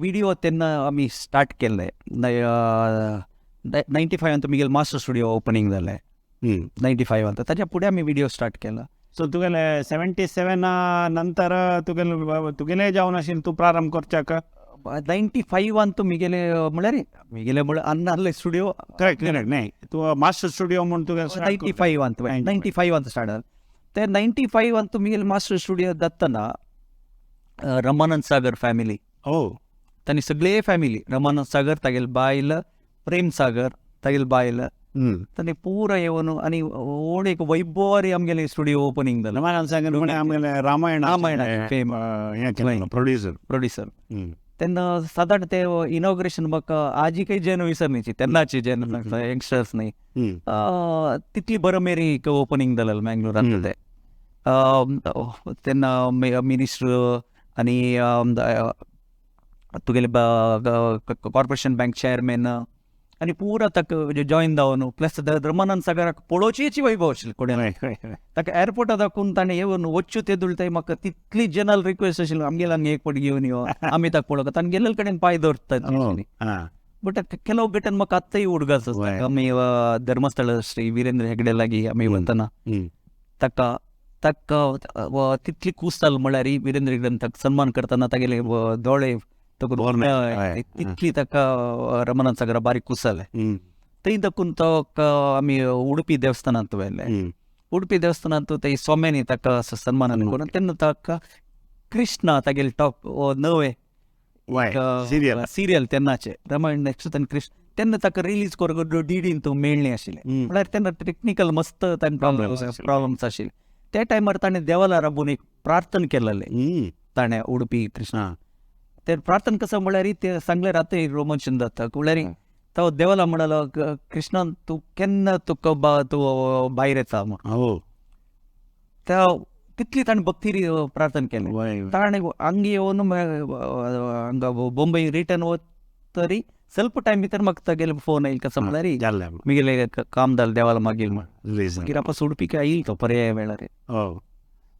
व्हिडिओ तेन्ना आमी स्टार्ट केल्ले 95 मिगेल मास्टर स्टुडिओ ओपनींग जालें 95. ताच्या फुडें आमी व्हिडिओ स्टार्ट केला. सो तुगेले 77 नंतर तुगेले तुगेले जावन आशिल्लें तूं प्रारंभ करच्याक 95 तूं मिगेले म्हळ्यार मिगेले म्हळ्यार अन्नाले स्टुडिओ. करेक्ट करेक्ट न्हय तूं मास्टर स्टुडिओ म्हूण तुगे 95 95 स्टार्ट जालें. ते 95 तुमी मास्टर स्टुडिओ जातना रमानंद सागर फॅमिली, तांणी सगळे फॅमिली रमानंद सागर तागेले बायल, प्रेम सागर तागेले बायल, तांणी पुरो येवन आनी व्हड एक वैभवारी आमगेले स्टुडिओ ओपनींग जालें. रमानंद सागर म्हळ्यार आमगेले Ramayan Ramayan fame producer producer. तेन्ना सादारण ते इनॉग्रेशन म्हाका आजी काही जेन विसरनीची तेन्नाची जेन यंगस्टर्स न्ही तितली बरं मेरी ओपनींग जालें मँगलोरांत ते. तेन्ना मिनिस्टर आनी तुगेले कॉर्पोरेशन बँक चेअरमॅन आनी पुरा ताका जॉयन जावन प्लस रमानंद सागराक पळोवचीची वैभव आशिल्ली कोणें ताका एअरपोर्टा दाखोवन ताणें येवन वच्चू ते दुळटाय म्हाका तितली जनरल रिक्वेस्ट आशिल्ली आमगेले हांगा एक फावट घेवन यो आमी ताका पळोवंक ताणें गेल्ले कडेन पांय दवरता. बट ಕೆಲವು ಘಟನೆ म्हाका आत्ताय उडगास आसता. आमी धर्मस्थळ श्री वीरेंद्र हेगडे लागीं आमी वतना ताका ताका तितली खूश जाल म्हळ्यार वीरेंद्र हेगडेन ताका सन्मान करतना तागेले दोळे तितली ताका रमानंद सागरा बारीक खूश जालें. थंय दाखून तो आमी उडुपी देवस्थानांत व्हेलें. उडुपी देवस्थानांत ते स्वाम्यांनी ताका सन्मान करून तेन्ना ताका कृष्णा तागेले टॉप नवे सिरियल तेन्नाचे रामायण नेक्स्ट तेन्ना कृष्ण तेन्ना ताका रिलीज करून डीडीन तो मेळ्ळें आशिल्लें. म्हळ्यार तेन्ना टॅक्निकल मस्त तांकां प्रॉब्लम्स आशिल्ले. त्या टायमार ताणें देवाला राबून एक प्रार्थना केलेलें ताणें उडपी कृष्ण. ते प्रार्थना कसं म्हळ्यार ते सांगले राती रोमंचन जाता म्हळ्यार तो देवाला म्हणालो, कृष्णान तूं केन्ना तुका तूं भायर येता म्हण. त्या तितली ताणें भक्ती प्रार्थना केलें. वय वय. ताणें हांगा येवन हांगा बॉम्बे रिटर्न वतरी ಸ್ವಲ್ಪ टायम भितर म्हाका तागेले फोन आयलो कसो म्हळ्यार जालें. मिगेले काम जालें देवाला मागील म्हण. रिलीज. मागीर आपस उडपीक आयिल्लो तो पर्याय वेळार. हो,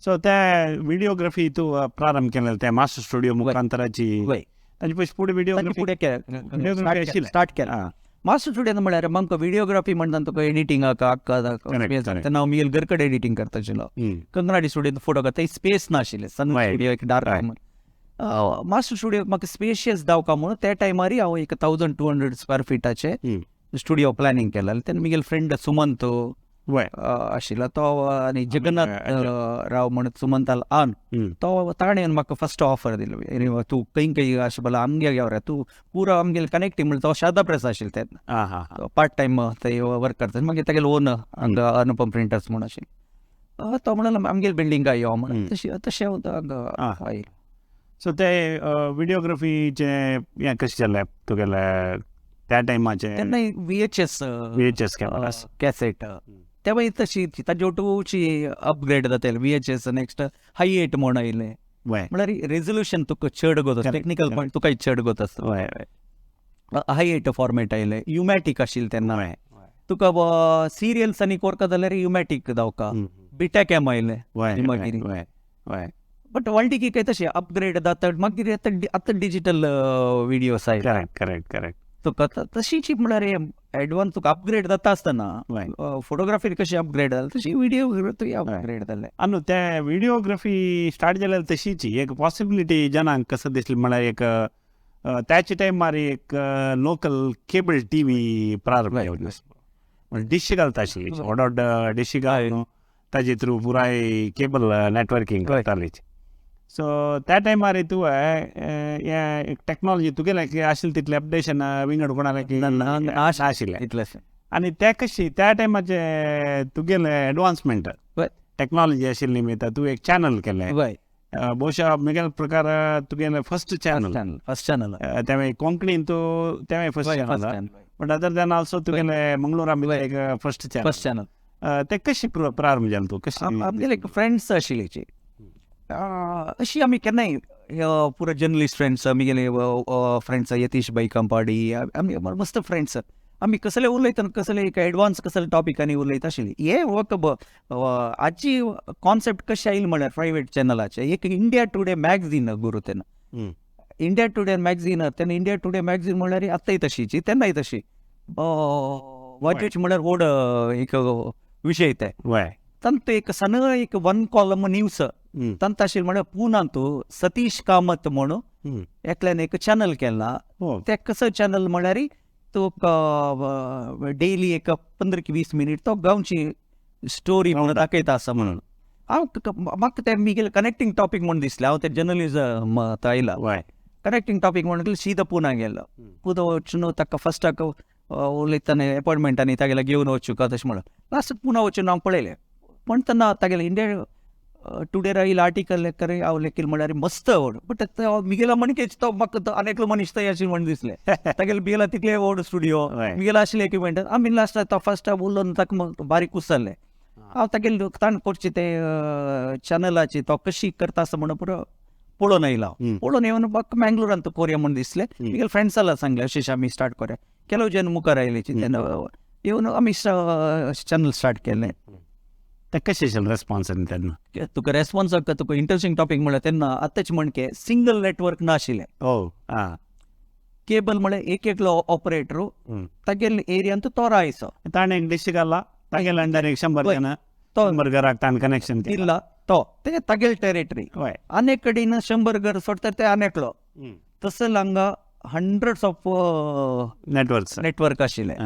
सो ते विडियोग्राफी तूं प्रारंभ केलें ते मास्टर स्टुडिओ मुखांतराची. वय. ताजे पयस फुडें विडियोग्राफी फुडें विडियोग्राफी आशिल्लें. स्टार्ट केलें मास्टर स्टुडियो म्हळ्यार आमकां विडियोग्राफी म्हणटा तुका एडिटिंगाक correct. तेन्ना हांव मिगेल घर कडेन एडिटींग करता आशिल्लो. कंगनाडी स्टुडियो फोटो काडटा स्पेस नाशिल्लें सन स्टुडियो एक डार्क. मास्टर स्टुडियो म्हाका स्पेशियस दावका म्हणून त्या टायमार हांव एक 1200 स्क्वेअर फिटाचे स्टुडियो प्लॅनिंग केलें. तेन्ना मिगेल फ्रेंड सुमंत आशिल्लो तो आनी जगन्नाथ राव म्हण सुमंताल आन तो ताणें म्हाका फस्ट ऑफर दिलो, तूं खंय खंय अशें बोला आमगे गेवर तूं पुरो आमगेले कनेक्टींग म्हणल्यार तो शारदा प्रेस आशिल्लो तेन्ना पार्ट टायम थंय वर्क करता. मागीर तागेलो ओन हांगा अनुपम प्रिंटर्स म्हूण आशिल्लो तो म्हणलो आमगेले बिल्डिंगा यो म्हण. तशें तशें हांगा आयलो. सो ते विडियोग्राफीचे हें कशें जालें तुगेलें त्या टायमाचें? तेन्ना VHS VHS cameras cassette ते मागीर तशी ताजे ओटूची अपग्रेड जाताले. VHS next हाय एट म्हूण आयलें म्हळ्यार रेजोल्युशन तुका चड गोत टेक्निकल पॉयंट तुका चड गोत आसता. हाय एट फॉर्मेट आयलें, युमॅटीक आशिल्लें तेन्ना तुका सिरियल्स आनी कोरका जाल्यार युमॅटीक दावका. बिटॅकॅम आयलें मागीर. बट व्हडली काय तशें अपग्रेड जाता मागीर आतां डिजिटल विडियोस आयले. Correct correct correct. तुका तशीच म्हळ्यार एडवान्स तुका अपग्रेड जाता आसतना फोटोग्राफी कशी अपग्रेड जाली तशी विडियोग्राफी अपग्रेड जालें. आनी ते विडियोग्राफी स्टार्ट जाल्यार तशीच एक पॉसिबिलिटी जनांक कसं दिसली म्हळ्यार एक त्याचे टायमार एक लोकल केबल टी व्ही प्रारंभ जालो. डिश घालता आशिल्ली व्हड व्हड डिश घालून ताजे थ्रू पुराय केबल नॅटवर्कींग करताली. सो त्या टायमार तूं हें टॅक्नॉलॉजी तुगेलें आशिल्लें तितलें अपडेशन विंगड कोणालें नाशिल्लें इतलेंशें. आनी ते कशी त्या टायमाचे तुगेलें एडवान्समेंट टॅक्नॉलॉजी आशिल्ली निमित्त तूं एक चॅनल केलें. बहुशा मिगेल प्रकार तुगेलें फर्स्ट चॅनल फर्स्ट चॅनल तेवें कोंकणीन तूं तेवें first channel, but other than also तुगेलें मंगळूरा भितर एक फर्स्ट चॅनल फर्स्ट चॅनल. ते कशें प्रारंभ जालें तूं कशें? आमगेले एक फ्रेंड्स आशिल्ली अशी आमी केन्नाय पुरो जर्नलिस्ट फ्रेंड्स आमगेले फ्रेंड्स यतीश बैकंपाडी आमी मस्त फ्रेंड्स आमी कसले उलयतना कसले एक एडवान्स कसले टॉपिकांनी उलयता आशिल्ली. हे वक आजी कॉन्सेप्ट कशें आयली म्हळ्यार प्रायवेट चॅनलाचे एक इंडिया टुडे मॅगझीन गुरू तेन्ना इंडिया टुडे मॅगझीन तेन्ना इंडिया टुडे मॅगझीन म्हळ्यार आतांय तशीची तेन्नाय तशी वाचूची म्हळ्यार व्हड एक विशय ते तांतू एक सण एक वन कॉलम न्यूज तांत आशिल्लें म्हळ्यार पुनांत सतीश कामत म्हणून एकल्यान एक चॅनल केला. ते कसो चॅनल म्हळ्यार तुका डेली एक 15 की 20 मिनीट तो गांवची स्टोरी म्हणून दाखयता आसा म्हणून. हांव म्हाका तें मिगेले कनेक्टींग टॉपीक म्हूण दिसलें. हांव तें जर्नलिजम आयला कनेक्टींग टॉपीक म्हणून सीधा पुना गेलो. पुना वचून ताका फस्टाक उलयतना एपॉयंटमेंट आनी तागेले घेवन वचूं का तशें म्हणून लास्ट पुना वचून हांव पळयलें. पण तेन्ना तागेले इंडिया टुडे आयिल्लो आर्टिकल लेकर हांव लेखील म्हळ्यार मस्त व्हड बट मिगेला मणकेच तो म्हाका आनी एकलो मनीस थंय अशें म्हण दिसलें. तागेले मिगेला तितले व्हड स्टुडियो मिगेला आशिल्ले इक्विपमेंट आमी लास्ट तो फस्ट उलोवन ताका बारीक उसल्लें. हांव तागेले ताणें करचें तें चॅनलाची तो कशी करता आसा म्हणून पुरो पळोवन आयलो. हांव पळोवन येवन म्हाका मँगलोरान तो कोरया म्हूण दिसलें. मिगेले फ्रेंड्साला सांगलें अशें आमी स्टार्ट कोरया. ಕೆಲವು जन मुखार आयले तेन्ना येवन आमी चॅनल स्टार्ट केलें. ते कशें आशिल्लें रेस्पॉन्स तेन्ना? तुका रेस्पॉन्स तुका इंट्रस्टींग टॉपीक म्हळ्यार तेन्ना आतांच म्हणके सिंगल नेटवर्क नाशिल्लें. केबल म्हळ्यार एक एकलो ऑपरेटर तागेले एरियांत तो रायचो. ताणें एक डिश घाला तागेले अंडर एक 100 जाणां तो 100 घराक ताणें कनेक्शन दिला तो ते तागेले टेरिटरी आनी कडेन 100 घर सोडटा ते आनी एकलो तसो हांगा हंड्रेड्स ऑफ नेटवर्क आशिल्लें.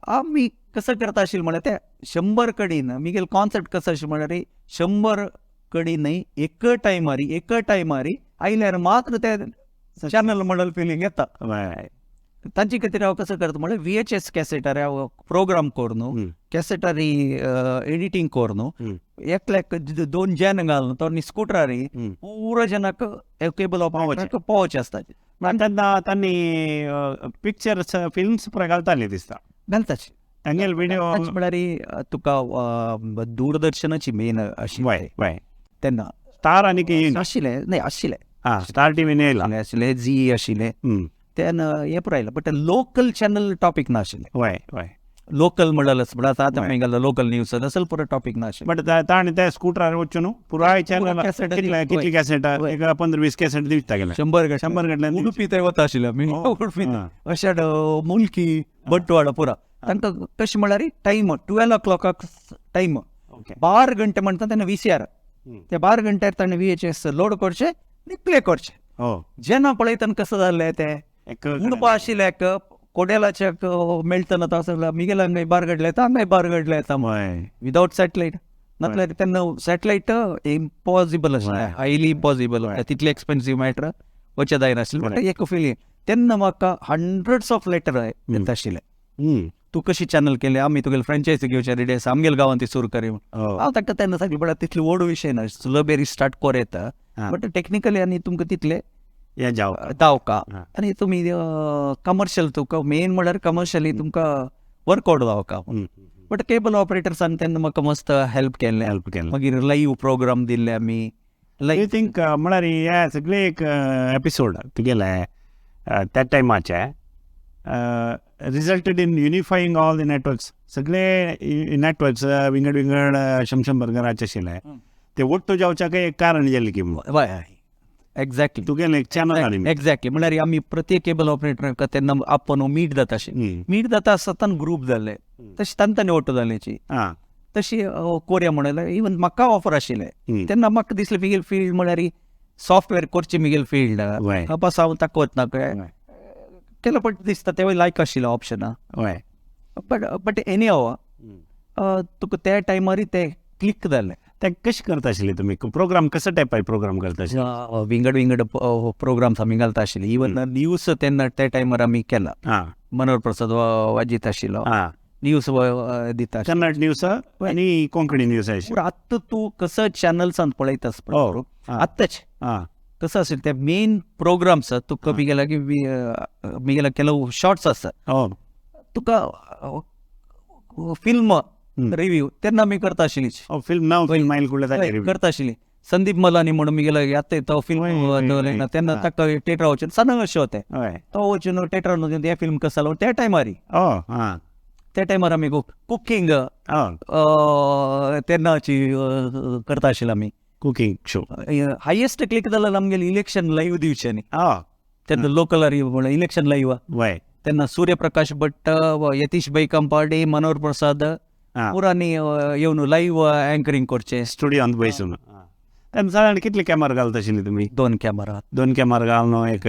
आमी कसं करता आशिल्लें म्हळ्यार ते 100 कडेन मिगेल कॉन्सेप्ट कसो आशिल्लें म्हळ्यार 100 कडेन एक टायमार आयल्यार मात्र ते चॅनल म्हणून फिलींग येता. तांचे खातीर हांव कसो करता म्हळ्यार VHS कॅसेटार हांव प्रोग्राम करून कॅसेटारी एडिटींग करून एकल्याक दोन जन घालून तो स्कुटरारी पुरो जनाक केबल ऑपरेटराक पावोवचें आसता. तेन्ना तांणी पिक्चर्स फिल्म्स पुरा घालताले दिसता. घालताच तांगेले व्हिडिओ म्हळ्यार तुका दूरदर्शनाची मेन आशिल्ली तेन्ना. स्टार आनी आशिल्लें न्हय आशिल्लें. आं, स्टार टीव्ही येयला आशिल्लें, झी आशिल्लें तेन्ना हें पुरो आयलां. बट लोकल चॅनल टॉपीक नाशिल्लें. वय वय लोकल म्हणल्यार म्हणल्यार आतां आमी घालता लोकल न्यूज असल पुरो टॉपीक नाशिल्लें. बट ताणें त्या स्कुटरार वचून न्हू पुराय चॅनल कितली कॅसेट एक 15-20 कॅसेट दिवता गेले. 100 100 गटले उडुपी थंय वता आशिल्ले आमी. उडुपी अशें मुल्की बंटवाडा पुरा तांकां कशें म्हळ्यार टायम 12 o'clock time 12 घंटे म्हणटा तेन्ना VCR ते 12 घंट्यार ताणें VHS load करचें आनी प्ले करचें. जेन्ना पळयतना कसो जाल्लें तें म्हणपा आशिल्लें कोडेलाच्या मेळटना तो आसलो मिगेल हांगाय बार घडले येता हांगाय बार घडले येता विदावट सॅटलायट. नातल्यार तेन्ना सॅटलायट इम्पॉसिबल आशिल्लें, हायली इम्पॉसिबल, तितलें एक्सपेन्सीव मॅटर वचें जायनाशिल्लें. बट एक फिलिंग तेन्ना म्हाका हंड्रेड्स ऑफ लेटर येता आशिल्ले. तूं कशी चॅनल केले, आमी तुगेले फ्रेंचायजी घेवचे रेडी आसा, आमगेले गांवांत ती सुरू करी म्हूण. हांव ताका तेन्ना सांगलें बट तितली व्हड विशय ना, सुलभेरी स्टार्ट कोर येता बट टेक्निकली आनी तुमकां तितले दावका आनी तुमी कमर्शियल तुका मेन म्हळ्यार कमर्शियली तुमकां वर्कआउट जावका. बट केबल ऑपरेटर्सान तेन्ना म्हाका मस्त हेल्प केल्लें. हेल्प केलें. मागीर लायव्ह प्रोग्राम दिल्ले आमी. You think म्हळ्यार हे सगळे एक एपिसोड तुगेले त्या टायमाचे resulted in unifying all the networks. सगळे नेटवर्क्स विंगड विंगड शमशंबर घराचे आशिल्ले ते ಒಟ್ಟು जावच्याक एक कारण जालें की हय एक्झॅक्टली तुगेलें एक चॅनल. एक्झॅक्टली म्हळ्यार आमी प्रत्येक केबल ऑपरेटराक तेन्ना आपोवन मीट जाता अशें मीट जाता आसतना ग्रूप जाले तशें तांणी ओटो जाल्याची तशी कोरिया म्हणल्यार इवन म्हाका ऑफर आशिल्लें तेन्ना म्हाका दिसलें मिगेल फिल्ड म्हळ्यार सॉफ्टवेअर करचें मिगेल फिल्ड बस हांव ताका वतना केलो पण दिसता तेवूय लायक आशिल्लें ऑप्शना. हय बट बट एनी हाव तुका त्या टायमार ते क्लिक जालें. ते कशें करता आशिल्ले तुमी प्रोग्राम कसो टायपार प्रोग्राम करता आशिल्ले? विंगड विंगड प्रोग्राम्स आमी घालता आशिल्ले. इवन न्यूज तेन्ना त्या टायमार आमी केला. मनोहर प्रसाद वाजीत आशिल्लो न्यूज दिता कन्नड न्यूज आनी कोंकणी न्यूज आशिल्ले. आतां तूं कसो चॅनल्सान पळयता आत्ताच कसो आशिल्लें ते मेन प्रोग्राम्स तुका मिगेला की मिगेला ಕೆಲವು शॉर्ट्स आसतात तुका फिल्म रिव्यू तेन्ना आमी करता आशिल्ली. फिल्म नाव फिल्म आयल करता आशिल्ली. संदीप मलानी म्हणून मिगेला आतां तो फिल्म तेन्ना ताका थिएटरा वचून सनंग अशें होतें तो वचून थिएटरान वचून हे फिल्म कसो जालो त्या टायमार. त्या टायमार आमी कुकींग तेन्नाची करता आशिल्ले आमी. कुकींग शो हायेस्ट क्लिक जाल्यार आमगेले इलेक्शन लायव्ह दिवचें न्ही तेन्ना लोकल इलेक्शन लायव्ह तेन्ना सूर्यप्रकाश भट्ट, यतीश बैकंपाडी, मनोहर प्रसाद पुरांनी येवन लायव्ह अँकरींग करचें स्टुडियोंत बसून. तेन्ना सादारण कितले कॅमेरा घालता आशिल्ले तुमी? 2 कॅमेरा. 2 कॅमेरा घालून एक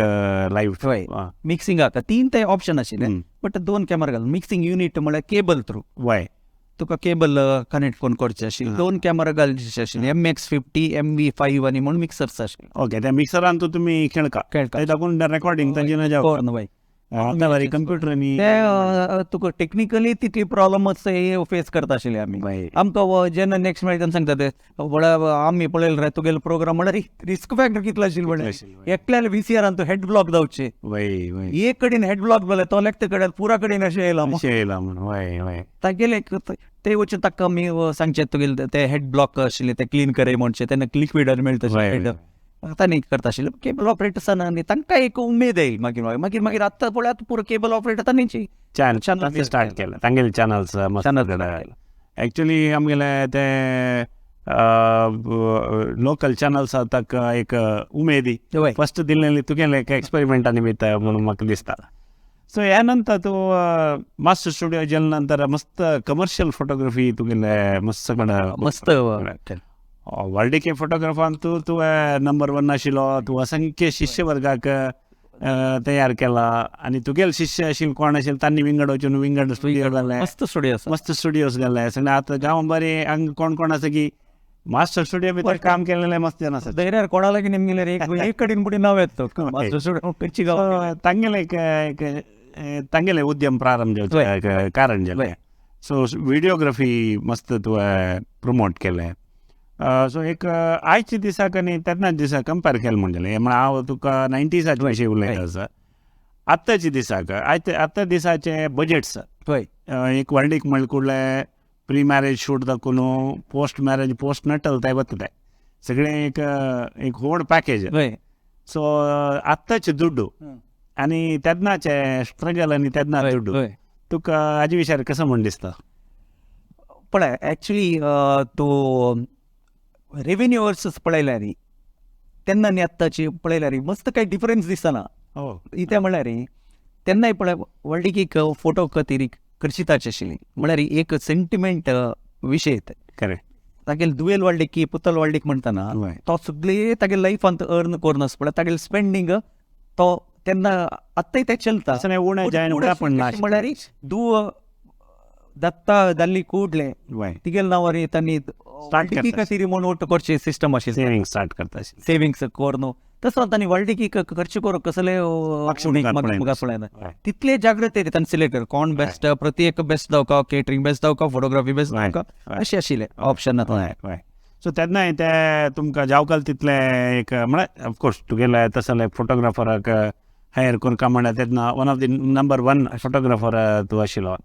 लायव्ह मिक्सिंगाक 3 ते ऑप्शन आशिल्ले बट 2 कॅमेरा घालून मिक्सिंग युनीट म्हळ्यार केबल थ्रू वय तुका केबल कनेक्ट करून करचें आशिल्लें. 2 कॅमेरा घालचे आशिल्ले MX50 MV5 आनी म्हूण मिक्सर्स आशिल्ले. ओके त्या मिक्सरान तूं तुमी खेळका खेळका दाखोवन रेकॉर्डिंग तांचे जावं वय कंप्युटर ते तुका टेक्निकली तितली प्रॉब्लमच फेस करता आशिल्ले आमी. आमकां जेन्ना नेक्स्ट मेळटा तेन्ना सांगता ते म्हळ्यार आमी पळयलें रे तुगेलो प्रोग्राम म्हळ्यार रिस्क फॅक्टर कितलो आशिल्लो म्हळ्यार एकल्यान VCRान तूं हेड ब्लॉक जावचें एक कडेन हेड ब्लॉक जालें तो लेगते कडेन पुरा कडेन अशें येयलां येयलां म्हूण. वय वय तागेले ते वचून ताका आमी सांगचें तुगेले ते हेड ब्लॉक आशिल्ले ते क्लीन करे म्हणचें तेन्ना लिक्विडान मेळटा तांणी करता आशिल्लें. केबल ऑपरेटर्सान आनी तांकां एक उमेद येयली मागीर मागीर मागीर आतां पळयात पुरो केबल ऑपरेटर तांणी चॅनल स्टार्ट केलें तांगेले चॅनल्स चॅनल एक्चुली आमगेले ते लोकल चॅनल्स ताका एक उमेदी फस्ट दिल्लेली तुगेलें एक एक्सपेरिमेंटा निमित्त म्हणून म्हाका दिसता. सो ह्या नंतर तूं मास्टर स्टुडियो गेले नंतर मस्त कमर्शियल फोटोग्राफी तुगेले मस्त मस्त वर्ल्डके फोटोग्राफान तूं तुवें नंबर 1 आशिल्लो. तूं असंख्य शिश्यवर्गाक तयार केला आनी तुगेले शिश्य आशिल्ले कोण आशिल्ले तांणी विंगड वचून विंगड स्टुडियो घाले मस्त स्टुडियो मस्त स्टुडियोज घाले सगळे. आतां गांव बरें हांगा कोण कोण आसा की मास्टर स्टुडियो भितर काम केलेलें मस्त जाण आसा. धैर्यार कोणाला की निमगेले एक कडेन पुढे नाव येता मास्टर स्टुडियो तांगेले एक तांगेले उद्यम प्रारंभ जावचे कारण जालें. सो विडियोग्राफी मस्त तुवें प्रमोट केलें. सो एक आयच्या दिसाक आनी तेन्नाच दिसा कंपेर केलें म्हण जालें. म्हळ्यार हांव तुका 90साचे विशीं उलयता आसा. आत्ताच्या दिसाक आतां दिसाचे बजेट्स एक व्हडलीक म्हणले कुडले प्री मॅरेज शूट दाखोवन पोस्ट मॅरेज पोस्ट नटल ते वतले सगळें एक एक व्हड पॅकेज. सो आत्ताचे दुड्डू आनी तेन्नाचे स्ट्रगल आनी तेन्ना दुड्डू तुका हाजे विचार कसो म्हण दिसता? पळय एक्चुली तूं रेवेन्यू वर्सस पळयल्यार तेन्ना आनी आत्ताची पळयल्यार मस्त कांय डिफरन्स दिसना. इतें म्हळ्यार तेन्नाय पळय व्हडलीक फोटो खातीर खर्चिताची आशिल्ली, म्हळ्यार एक सेंटिमेंट विशय. करेक्ट. तागेले दुवेल व्हडलीक पुतल व्हडलीक म्हणटना तो सगळे तागेले लायफांत अर्न करून आसा पळय तागेले स्पेंडींग तो तेन्ना आत्ताय तें चलता. म्हळ्यार दुव दत्ता जाल्ली कुडले तिगेले नांवार तांणी खातीर म्हूण वोट करचे सिस्टम आशिल्लें. सेविंग स्टार्ट करता सेविंग्स करून तसो तांणी व्हडलीक खर्च करूंक कसले पळयना तितले जागृते तांणी सिलेक्ट कर कोण बेस्ट, प्रत्येक बेस्ट जावका, केटरींग बेस्ट जावका, फोटोग्राफी बेस्ट जावका, अशें आशिल्लें ऑप्शन. हय. सो तेन्नाय ते तुमकां जावकाल तितले एक म्हळ्यार ऑफकोर्स तुगेले तसले फोटोग्राफराक हायर करका म्हळ्यार तेन्ना one of the number 1 photographer तूं आशिल्लो.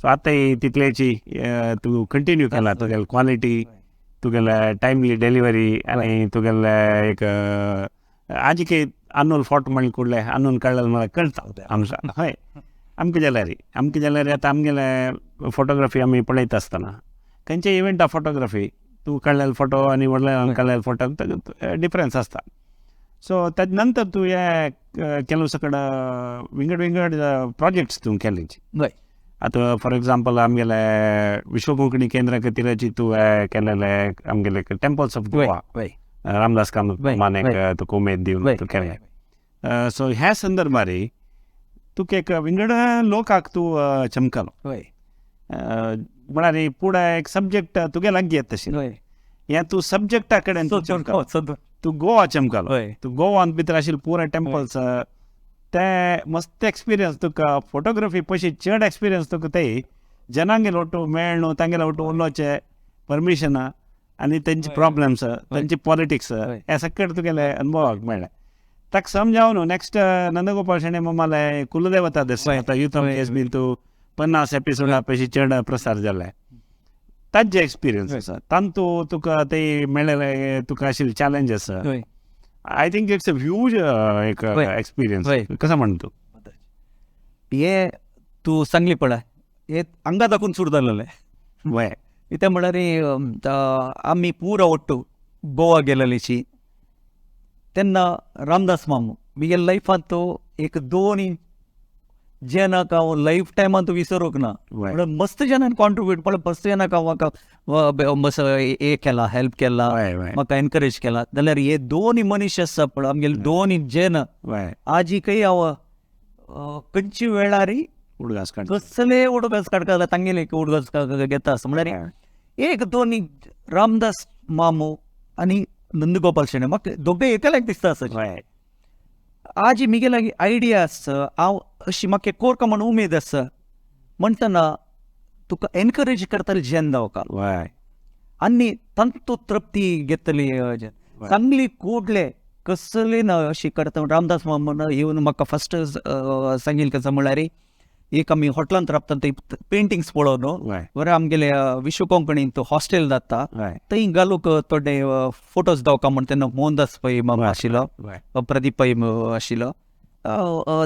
सो आतांय तितल्याची तूं कंटिन्यू केला तुगेले क्वॉलिटी, तुगेले टायमली डिलिव्हरी आनी तुगेले एक आजिके आनूल फोटो म्हणले कुडले आनून काडलें म्हळ्यार कळटा आमकां. हय, आमकां जाल्यार आमकां जाल्यार आतां आमगेले फोटोग्राफी आमी पळयता आसतना खंयच्या इव्हेंटा फोटोग्राफी तूं काडलेले फोटो आनी व्हडले काडलेले फोटो डिफरन्स आसता. सो ताजे नंतर तूं हे ಕೆಲವು सगळं विंगड विंगड प्रोजेक्ट्स तूं केले. आतां फॉर एग्जाम्पल आमगेले विश्व कोंकणी केंद्रा खातीराची तुवें केलेले आमगेले टेम्पल्स ऑफ गोवा, रामदास कामत मानेक तुका उमेद दिवन तूं केलें. सो ह्या संदर्भार तुका एक विंगड लोकाक तूं चमकलो. म्हळ्यार पुढे एक सब्जेक्ट तुगे लागीं येता तशें हें तूं सब्जेक्टा कडेन तूं गोवा चमकलो, तूं गोवान भितर आशिल्ले पुराय टेम्पल्स ते मस्त एक्सपिरियन्स तुका फोटोग्राफी पशी चड एक्सपिरियन्स तुका ते जनांगेले ಒಟ್ಟು मेळ्ळो तांगेले ಒಟ್ಟು उलोवचें परमिशनां आनी तेंचे प्रॉब्लम्स तेंचे पॉलिटिक्स हे सगळे तुगेले अनुभवाक मेळ्ळे. ताका समजावन नेक्स्ट नंदगोपाल शेणै मामाले कुलदेवता दर्शन आतां युथ केस बीन तूं 50 एपिसोडा पशी चड प्रसार जाले ताजे एक्सपिरियन्स आसा तांतू तुका ते मेळ्ळे तुका आशिल्ले challenges. I think it's a huge एक एक्सपिरियन्स. कसं म्हणतो हे तूं सांगली पळय हे हांगा दाखोवन सुरू जालेलें. वय कितें म्हळ्यार आमी पुरा ಒಟ್ಟು गोवा गेलेलीची तेन्ना रामदास मामू म्हगे लायफांत एक दोन जनाक हांव लायफ टायमान विसरूंक ना. म्हणून मस्त जनान कॉन्ट्रिब्यूट म्हळ्यार मस्त जनाक हांव म्हाका मस्त हे केला हेल्प केला म्हाका एनकरेज केला. जाल्यार हे दोन मनीस आसा पळय आमगेले दोन जन आजिकय हांव खंयच्या वेळार उडगास काडटा कसले उडगास काडटा जाल्यार तांगेले उडगास घेता आसा. म्हळ्यार एक दोन रामदास मामू आनी नंदगोपाल शेणै म्हाका दोगूय एकेलाक दिसता आसा. आजी म्हगे लागीं आयडिया आसा हांव अशी म्हाका कोरका म्हण उमेद आसा म्हणटना तुका एनकरेज करतले जेन जावका आनी तांतू तृप्ती घेतली चांगली कुडले कसले ना अशी करता. रामदास मामा येवन म्हाका फस्ट सांगील कसं म्हळ्यार एक आमी हॉटेलांत राबता ते पेंटिंग्स पळोवन बरें आमगेले विश्व कोंकणींत हॉस्टेल जाता थंय घालूंक थोडे फोटोज दावका म्हण तेन्ना मोहनदास पै मामा आशिल्लो, प्रदीप पै आशिल्लो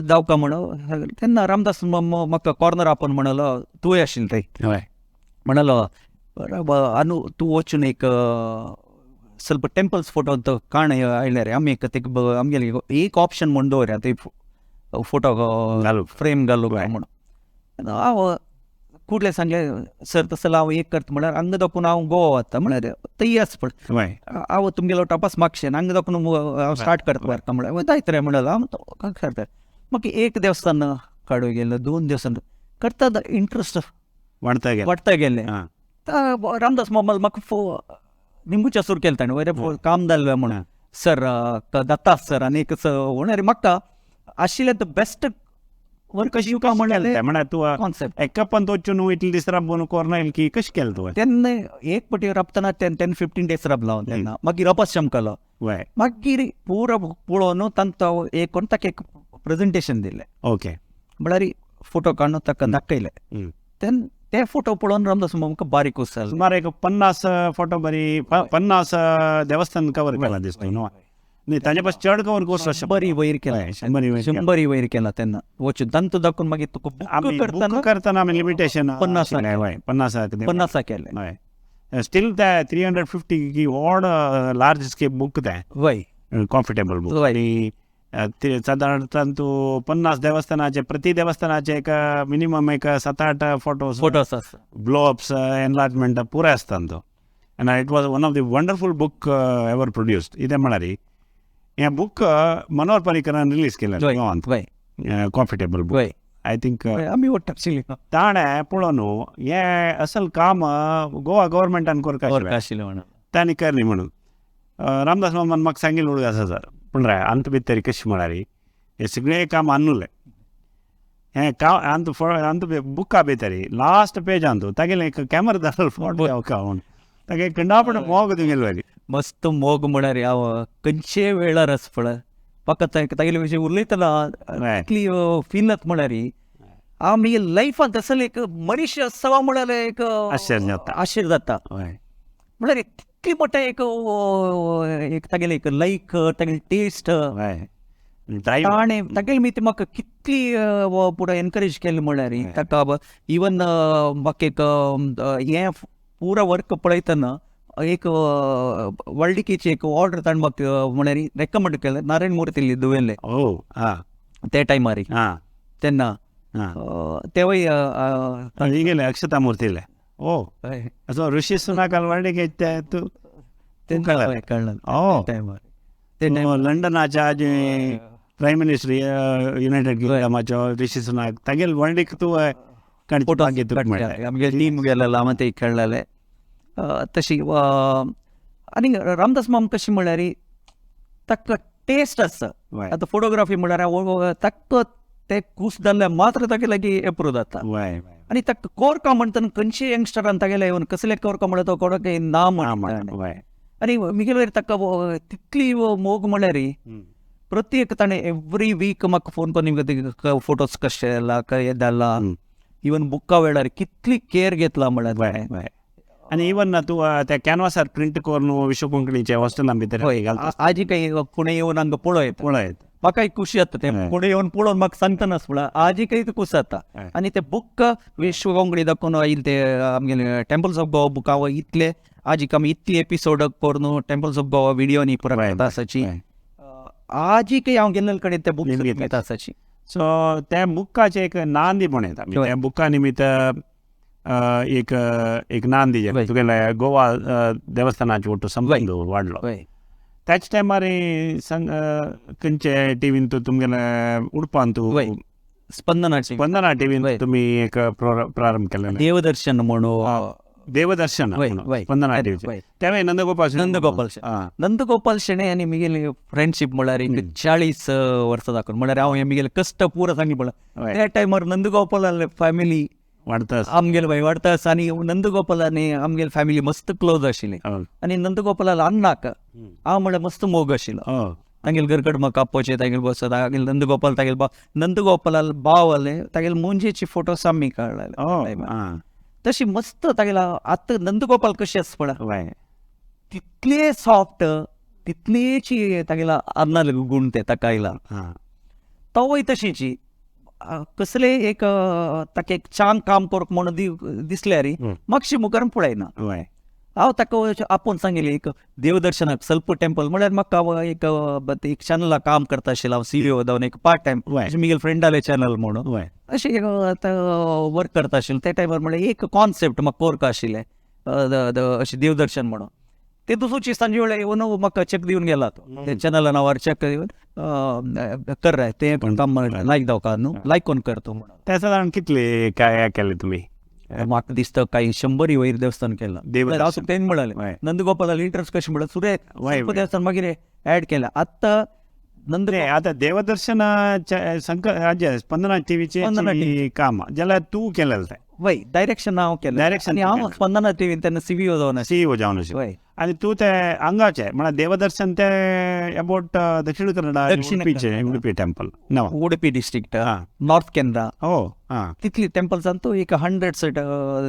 दावका म्हण तेन्ना रामदास मामा म्हाका कॉर्नर आपोवन म्हणलो तूंय आशिल्लो थंय म्हणलो अनु तूं वचून एक ಸ್ವಲ್ಪ टेंपल्स फोटो काण आयले रे आमी एक आमगेले एक ऑप्शन म्हण दवरया थंय फोटो फ्रेम घालूंक म्हण. हांव कुडले सांगलें सर तसो हांव एक करता म्हळ्यार हांगा दाखोवन हांव गोवा वता म्हळ्यार थंय आस पळय हांव तुमगेलो टपास मागशेन हांगा दाखोवन हांव स्टार्ट करता व्हरता म्हळ्यार जायत रे म्हणलें हांव करता. मागीर एक देवस्थान काडूंक गेलो दोन देवस्थान करता इंट्रस्ट वाडता गेलें वाडता गेलें. रामदास मामा म्हाका निंबूच्या सूर केलें ताणें वयर काम जालें म्हणून सर दत्ता सर आनी एक होणार म्हाका आशिल्लें the best वर्क शिवका म्हणलें म्हळ्यार तूं कॉन्सेप्ट एका पण वचून न्हू इतले दीस राबून कोरना येयल की कशें केलें तुवें? तेन्ना एक पटी राबतना 10-15 डेज राबलो हांव तेन्ना, मागीर अपशम केलो. मागीर पुरो पळोवन तांचो एक कोण ताका एक प्रेजेंटेशन दिलें. म्हळ्यार फोटो काडून ताका दाखयले. तेन्ना ते फोटो पळोवन रामदास मामाक बारीक खोस जाली. सुमार एक 50 फोटो बरी 50 देवस्थान कवर केला दिसता न्हू? न्ही, ताजे पास चड कवर कोर्स 100 वयर केला. 100 वयर केला. 100 वयर केला तेन्ना वचून तांचो दाखोवन मागीर तुका आमी बुक करतना बुक करतना आमी लिमिटेशन 50. हय, 50. 50 केले. हय, स्टील ते 350 की व्हड लार्ज स्केप बुक ते कॉफी टेबल बुक. आनी ते सादारण तूं 50 देवस्थानाचे, प्रति देवस्थानाचे एक मिनिमम एक 7-8 फोटोज, फोटोस आसा, ब्लोअप्स, एनलार्जमेंट पुराय आसता तो. And it was one of the wonderful book ever produced. कितें म्हळ्यार हें बूक मनोहर पर्रीकरान रिलीज केलें गोवांत, coffee table book. I think आमी वट्ट आशिल्ली. ताणें पळोवन हें असल काम गोवा गव्हर्मेंटान करपाक वर्क आशिल्लें म्हणून तांणी करनी म्हणून रामदास मामान म्हाका सांगिल्लें उडक आसा सर, पूण रे अंत भितर कशें म्हळ्यार हें सगळें काम अन्नुलें हें काम अंत अंत बुका भितर लास्ट पेज अंतु तागेलें एक कॅमरा दाखल फोटो म्हूण तागे कंडापण मोग तुगेले. मस्त मोग म्हळ्यार हांव खंयचे वेळार आसा पळय म्हाका तागेले विशीं उलयतना इतली फील जाता म्हळ्यार हांव म्हगे लायफांत असले एक मनीस आसा म्हळ्यार एक आश्चर्य जाता. आश्चर्य जाता. म्हळ्यार इतली मोठें एक एक तागेलें एक लायक, तागेली टेस्ट, ताणें तागेले मिती म्हाका कितली पुरो एनकरेज केलें म्हळ्यार ताका इवन म्हाका एक हें पुरो वर्क पळयतना एक व्हडलिकेची एक ऑर्डर ताणें म्हाका म्हळ्यार रेकमेंड केलें, नारायण मूर्ती दुवेले ते टायमार तेन्ना तेवूय हिगेले अक्षता मूर्तीले ओ असो ऋषी सुनाकाल व्हडलिके तूं कळ्ळें टायमार. लंडनाच्या जे प्रायम मिनिस्टर युनायटेड किंगडमाचो ऋषी सुनाक तागेले व्हडलीक तूं फोटो आमगे टीम गेलेलो आमी ते खेळ्ळेले तशी. आनी रामदास माम कशें म्हळ्यार ताका टेस्ट आसा. आतां फोटोग्राफी म्हळ्यार ताका ते खूश जाल्ले मात्र तागे लागीं एप्रूव जाता. आनी ताका कोरका म्हणटना खंयचे यंगस्टरान तागेले येवन कसले कोरका म्हणल्यार तो कोणाक ना म्हणटा. आनी मिगेले ताका तितली मोग म्हळ्यार प्रत्येक ताणें एवरी वीक म्हाका फोन करून फोटोज कशे जाला काय जाला, इवन बुका वेळार कितली केअर घेतला म्हळ्यार. आनी इवन तूं त्या कॅनवासार प्रिंट करून विश्व कोंकणीचे हॉस्टेला भितर घालता. आजी काही कोणें येवन हांगा पळयत पळयत म्हाका खुशी जाता तें कोणें येवन पळोवन म्हाका सांगतना पळय आजी काही खूश जाता. आनी ते बुक विश्व कोंकणी दाखोवन आयले ते आमगेले टेम्पल्स ऑफ गोवा बुका इतले आजी आमी इतली एपिसोड करून टेम्पल्स ऑफ गोवा व्हिडियो न्ही पुरा आसाची आजी काही हांव गेल्ले कडेन ते बुक घेता आसाची. सो त्या बुकाचें एक नांदी पण येता त्या बुका निमित्त एक एक नांदी तुगेले गोवा देवस्थानाचे ಒಟ್ಟು संबंध वाडलो. त्याच टायमार संग खंयचे टिवीन तुमगेले उडपांतू स्पंदना स्पंदना टिवीन तुमी एक प्रारंभ केलें देवदर्शन म्हणून, देवदर्शन स्पंदना टिवीचे तेवें नंदगोपाल नंदगोपाल नंदगोपाल शेणै आनी मिगेली फ्रेंडशीप म्हळ्यार एक 40 वर्सां दाखोवन म्हळ्यार हांव हें मिगेलें कश्ट पुरो सांगलें पळय त्या टायमार नंदगोपाल फॅमिली वाडता आमगेले भाई वाडता आसा. आनी नंदगोपाल आनी आमगेले फॅमिली मस्त क्लोज आशिल्ली. आनी नंदगोपाला अन्नाक हांव म्हळ्यार मस्त मोग आशिल्लो. तांगेले घरकड म्हाका आपोवचें तांगेले बसत तागेले नंदगोपाल तागेले बाव नंदगोपाला बाव आले तागेले मुंजेची फोटो आमी काडले तशी मस्त तागेला. आतां नंदगोपाल कशें आसा पळय तितले सॉफ्ट तितलेची तागेला अन्नाले गूण ते ताका आयला. तोवूय तशीची कसले एक ताका एक छान काम करूंक म्हणून दिसल्यार मातशी मुखार पळयना. हांव ताका आपोवन सांगिल्लें एक देवदर्शनाक सल्प टेम्पल म्हळ्यार म्हाका एक एक चॅनला काम करता आशिल्लो हांव सिरियो जावन एक पार्ट टायम म्हगेले फ्रेंडाले चॅनल म्हणून अशें आतां वर्क करता आशिल्लें. त्या टायमार म्हळ्यार एक कॉन्सेप्ट म्हाका कोरका आशिल्लें अशें देवदर्शन म्हणून. ते दुसरी सांजे वेळार येवन म्हाका चॅक दिवन गेला तो ते चॅनला नांवार चॅक दिवन कर रे तें काम लायक जावका न्हू लायक कोण कर तूं म्हणून. त्या सादारण कितले काय केले तुमी? म्हाका दिसता काही 100 वयर देवस्थान केलां. हांव तुका तें म्हणलें नंदगोपाला इंट्रस्ट कशें म्हणल्यार सुरें देवस्थान मागीर एड केलें. आतां नंतर आतां देवदर्शन संक स्पंदना टीव्हीचें काम जाल्यार तूं केलें तें? वय, डायरेक्शन हांव केलें. डायरेक्शन आनी हांव स्पंदना टीव्हीन तेन्ना सीईओ जावन आशिल्लो. सीईओ जावन आशिल्लो. वय. आनी तूं ते हांगाचे म्हळ्यार देवदर्शन ते अबावट दक्षिण कन्नडा, दक्षिण उडपीचे, उडपी टेम्पल, उडपी डिस्ट्रिक्ट, नॉर्थ केनरा. हो आं, तितली टेम्पल्सान तूं एक 100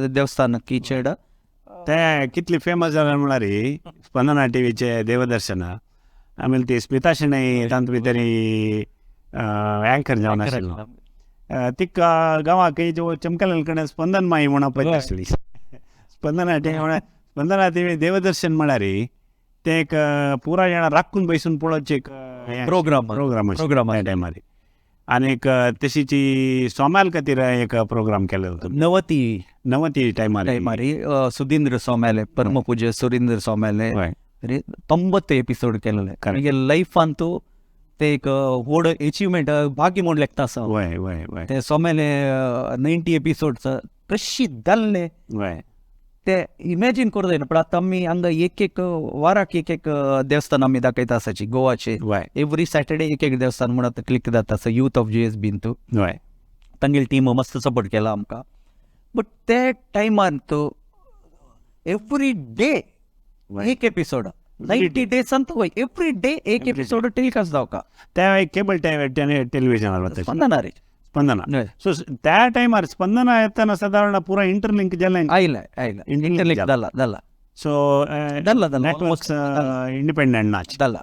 देवस्थान किचेड. ते कितली फेमस जालें म्हळ्यार स्पंदना टीव्हीचे देवदर्शन. आमेल ती स्मिता शणै तातूंत भितर अँकर जावन आशिल्लो. तिका गांवाक जो चमकलेल कडेन स्पंदन माई म्हणून पळयता आसली. स्पंदना टीव्ही म्हळ्यार स्पंदना टीव्ही देवदर्शन म्हळ्यार ते एक पुरा जाणां राखून बसून पळोवचें एक प्रोग्राम प्रोग्राम प्रोग्राम त्या टायमार. आनीक तशीची सोमाल खातीर एक प्रोग्राम केलेलो होतो. नवती नवती टायमार टायमार सुधींद्र सोम्याले, परमपूज्य सुरेंद्र सोम्याले 90 एपिसोड केलेले. मागीर लायफान तूं ते एक व्हड एचिवमेंट भाग्य म्हूण लेखता आसा. वय वय वय. ते सोम्याले 90 एपिसोड्स कशी जाल्ले ते इमॅजीन करूं जायना. पण आतां आमी हांगा एक एक वाराक एक एक देवस्थान आमी दाखयता आसाची गोवाचे. एवरी सॅटर्डे एक एक देवस्थान म्हूण आतां क्लिक जाता आसा यूथ ऑफ जी एस बीन तूं. तांगेली टीम मस्त सपोर्ट केला आमकां. बट ते टायमान तूं एवरी डे एक एपिसोड 90 डेज अंत वय एवरी डे एक एपिसोड टेलिकास्ट जावका. त्या केबल टेलिव्हिजनार वता स्पंदना रे. स्पंदना. सो त्या टायमार स्पंदना येतना सादारण पुरा इंटरलिंक जालें. आयलें आयलें इंटरलिंक जाला जाला. सो जाला जाला नेटवर्क्स इंडिपेंडंट नाच जाला.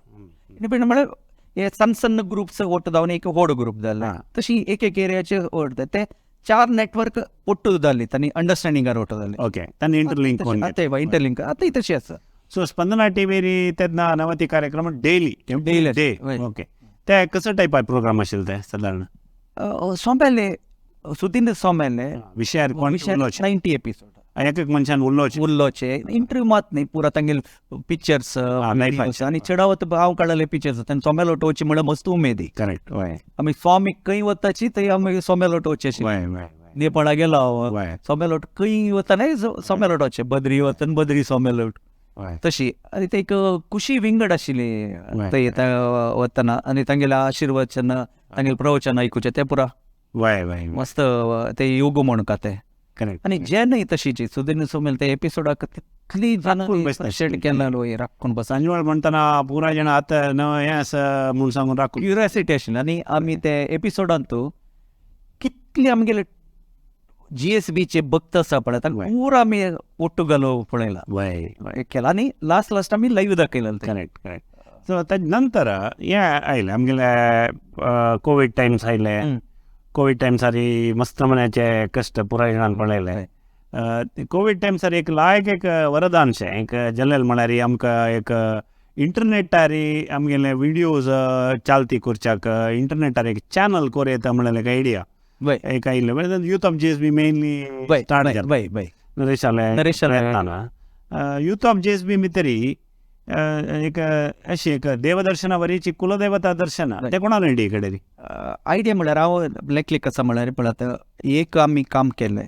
इंडिपेंडंट म्हळ्यार हे सन्न सन्न ग्रुप्स ಒಟ್ಟು जावन एक व्हड ग्रूप जाला. तशी एक एक एरियाचे व्हड ते 4 नेटवर्क ಒಟ್ಟು जाली तांणी अंडरस्टँडिंगार ಒಟ್ಟು जाले. ओके, तांणी इंटरलिंक आतां इंटरलिंक आतां तशी आसा. सो स्पंदना टीव्हीर तेन्ना नवती कार्यक्रम डेली डेली डे. ओके, ते कसो टायपार प्रोग्राम आशिल्ले ते सादारण? सोंपेले सुधींद्र सोंपेले विशयार 90 एपिसोड एक एक मनशान उलोवचें उलोवचें इंटरव्यू मात न्ही पुरा तांगेले पिक्चर्स आनी चडावत हांव काडलेले पिक्चर्स तेन्ना सोमेलोट वचची म्हळ्यार मस्त उमेदी. करेक्ट. वय. आमी स्वामी खंय वताची थंय आमी सोमेलोट वचचें. वय वय. नेपाळा गेलो हांव सोमेलोट खंय वतना सोमेलोट वचचें, बद्री वतना बद्री सोमेलोट तशी. आनी ते एक खुशी विंगड आशिल्ली थंय वतना आनी तांगेलें आशिर्वचन तांगेलें प्रवचन आयकुचें तें पुरा वय वय मस्त ते योग म्हणका ते. करेक्ट. आनी जे न्हय तशीची सुधीर सोमेल ते एपिसोडाक तितली जाणां शेट केला राखून बस. सांजवेळ म्हणटना पुरा जाणां आतां न हें आसा म्हूण सांगून राखून क्युरियोसिटी आशिल्ली. आनी आमी ते एपिसोडांत कितले आमगेले जी एस बीचे भक्त आसा पळय तांकां पुरा आमी ಒಟ್ಟು घालो पळयला केला आनी लास्ट लास्ट आमी लायव्ह दाखयलें. Correct correct. सो ताजे नंतर हें आयलें आमगेले कोवीड टायम्स आयले. कोवीड टायम्सार मस्त मनाचे कश्ट पुराय जाणान पळयले. कोवीड टायम्सार एक लायक एक वरदानशें एक जल्लेल म्हळ्यार आमकां एक इंटरनेटार आमगेले विडियोज चालती करच्याक इंटरनेटार एक चॅनल कोर येता म्हणल्यार एक आयडिया एक आयिल्लें. Youth of G S B mainly start जालें. नरेशाले नरेशाले youth of G S B भितरी एक अशी एक देवदर्शना वरीची कुलदेवता दर्शन ते कोणाला आयडिया कडेन आयडिया म्हळ्यार हांव लेखलेक आसा म्हळ्यार पळय आतां एक आमी काम केलें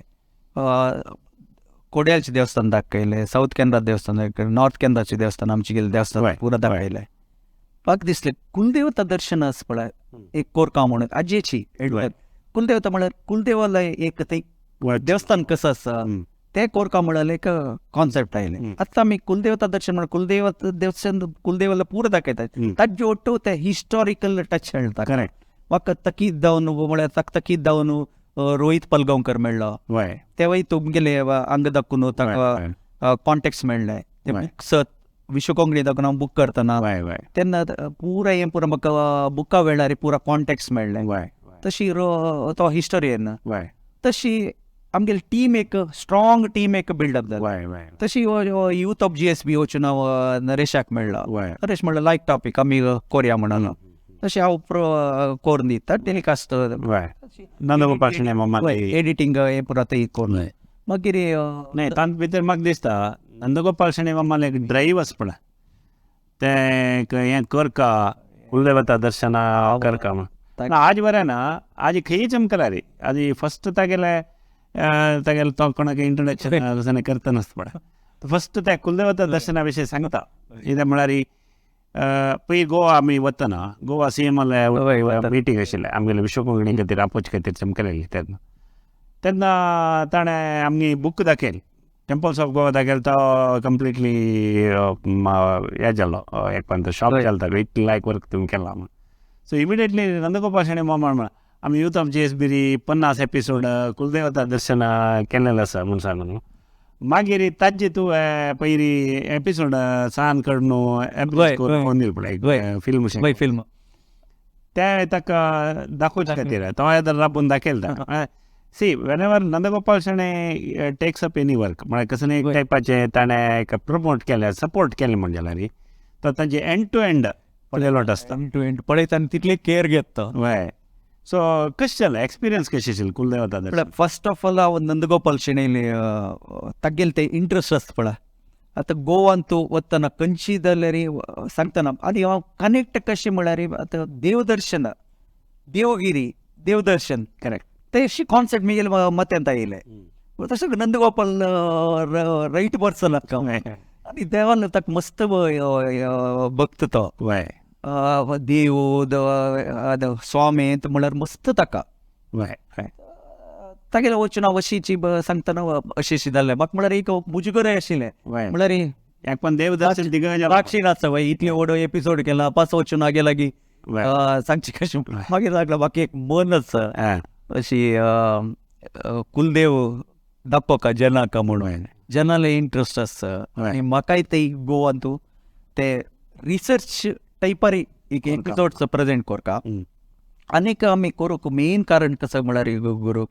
कोड्यालचें देवस्थान दाखयलें, सावथ केनरा देवस्थान दाखयलें, नॉर्थ केनराचें देवस्थान आमचें गेलें देवस्थान पुरा दाखयलें. म्हाका दिसलें कुलदेवता दर्शन आसा पळय एक कोरगांव म्हणून आजयेची कुलदेवता म्हळ्यार कुलदेवाला एक थंय देवस्थान कसं आसा ते कोरगांव म्हळ्यार एक कॉन्सेप्ट आयलें. आतां आमी कुलदेवता दर्शन म्हळ्यार कुलदेवता देवस्थान कुलदेवाला पुरा दाखयतात ताजे ಒಟ್ಟು ते हिस्टॉरिकल टच मेळटा. करेक्ट. म्हाका तकीद जावन म्हळ्यार तकतकीद जावन रोहित पलगांवकर मेळ्ळो तेवूय तुमगेले हांगा दाखोवन ताका कॉन्टेक्ट मेळ्ळे ते बुक्स विश्व कोंकणी दाखोवन हांव बूक करतना तेन्ना पुरा हें पुरा म्हाका बुका वेळार पुरा कॉन्टेक्ट मेळ्ळें. तशी तो हिस्टोरियन तशी आमगेली टीम एक स्ट्रॉंग टीम एक बिल्डअप जाली. तशी youth of G S B वचून हांव नरेशाक मेळ्ळो. नरेश म्हणलो लायक टॉपीक आमी कोरया म्हणून. तशें हांव कोरून दिता टेलिकास्ट एडिटींग हें पुरा थंय करून मागीर न्हय तातूंत भितर म्हाका दिसता नंदगोपाल शणै मामालें एक ड्रायव्ह आसा पळय तें हें करका कुलदेवता दर्शना करका म्हूण आज बरें ना आज खंयी चमकला रे आज फस्ट तागेले तागेले तो कोणाक इंट्रोडक्शन करता नासता पळय फस्ट त्या कुलदेवता दर्शना विशयी सांगता कितें म्हळ्यार पयर गोवा आमी वतना गोवा सी एम मिटींग आशिल्लें आमगेले विश्व कोंकणी खातीर आपोवचे खातीर चमकेलेली तेन्ना तेन्ना ताणें आमगे बूक दाखयल टेम्पल्स ऑफ गोवा दाखयल तो कंप्लिटली हें जालो एक पण शॉक जालो ताका इतलें लायक वर्क तुमी केलां म्हूण. सो इमिडिएटली नंदगोपाल शेणै मामा म्हणलें आमी यूथ ऑफ जेएस बिरी 50 एपिसोड कुलदेवता दर्शन केल्लेलें आसा म्हूण सांगून मागीर ताजे तूं पयरी एपिसोड सान कडनु फोन दिल पळय फिल्म फिल्म ते ताका दाखोवचे खातीर तो येदर राबून दाखयता. See whenever Nandagopal Shenoy takes up any work म्हळ्यार कसलें एक टायपाचें ताणें एक प्रमोट केलें सपोर्ट केलें म्हण जाल्यार तो तांचे एंड टू एंड पळयलोट आसता. एंड टू एंड पळयता आनी तितले केअर घेता. हय सो कशें जालें एक्सपिरियन्स कशें आशिल्लें कुलदेवता दर्शन? फर्स्ट ऑफ ऑल हांव नंदगोपाल शेणैले तागेलें तें इंट्रस्ट आसता पळय. आतां गोवान तूं वतना खंयची जाल्यार सांगतना आनी हांव कनेक्ट कशें म्हळ्यार आतां देवदर्शन देवगिरी देवदर्शन करेक्ट ते अशी कॉन्सेप्ट म्हगेले मत्यांत आयलें. तशें नंदगोपाल रायट पर्सन आनी देवान ताका मस्त भक्त तो देव स्वामी म्हळ्यार मस्त ताका तागेलें वचून हांव अशीची सांगतना अशी अशी जालें म्हाका म्हळ्यार एक मुजगरय आशिल्लें म्हळ्यार एक पण देवदर्शन राक्षी नाच इतले व्हडलो एपिसोड केला पास वचून हागे लागीं सांगची कशें मागीर लागला म्हाका एक मन आसा अशी कुलदेव दाखोवका जनाका म्हणून जनाले इंट्रस्ट आसा आनी म्हाकाय ते गोवान तूं ते रिसर्च टायपार एक एपिसोड प्रेजेंट करका. आनीक आमी करूंक मेन कारण कसो म्हळ्यार गुरू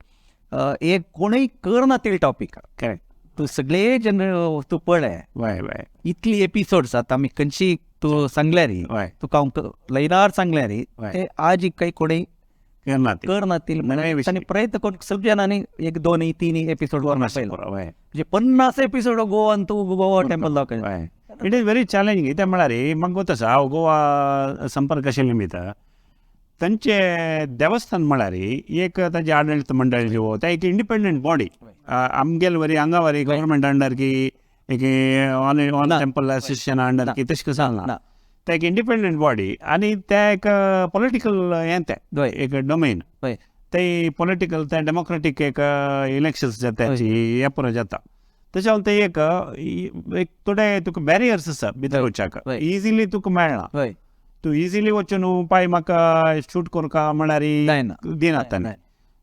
एक कोणूय करना ते टॉपीक करेक्ट तूं सगळे जन तूं पळय इतली एपिसोड्स आतां आमी खंयची तूं सांगल्या न्ही तुका हांव लायनार सांगल्या न्ही ते आज काही कोणूय करनातील आनी प्रयत्न करून सगळे जाणांनी 1 2 3 एपिसोड म्हणजे 50 एपिसोड गोवान तूं गोवा टेम्पल दाखय. It is very challenging. कितें म्हळ्यार म्हाका गोत आसा हांव गोवा संपर्क आशिल्लें निमित्त तांचे देवस्थान म्हळ्यार एक तांचे आडळीत मंडळ जिवो ते एक इंडिपेंडंट बॉडी आमगेले वरी हांगा वरी गव्हर्मेंट अंडर की एक on on temple association under की तशें कसं ना ते एक इंडिपेंडंट बॉडी आनी ते एक पॉलिटिकल हें तें एक डोमेन ते पॉलिटिकल ते डेमोक्रेटीक एक इलेक्शन्स जाता हें पुरो जाता. तशें ते एक एक थोडे तुका बॅरियर्स आसा भितर वचपाक इजिली तुका मेळना. तूं इजिली वचून पाय म्हाका शूट करका म्हळ्यार दिना ताणें.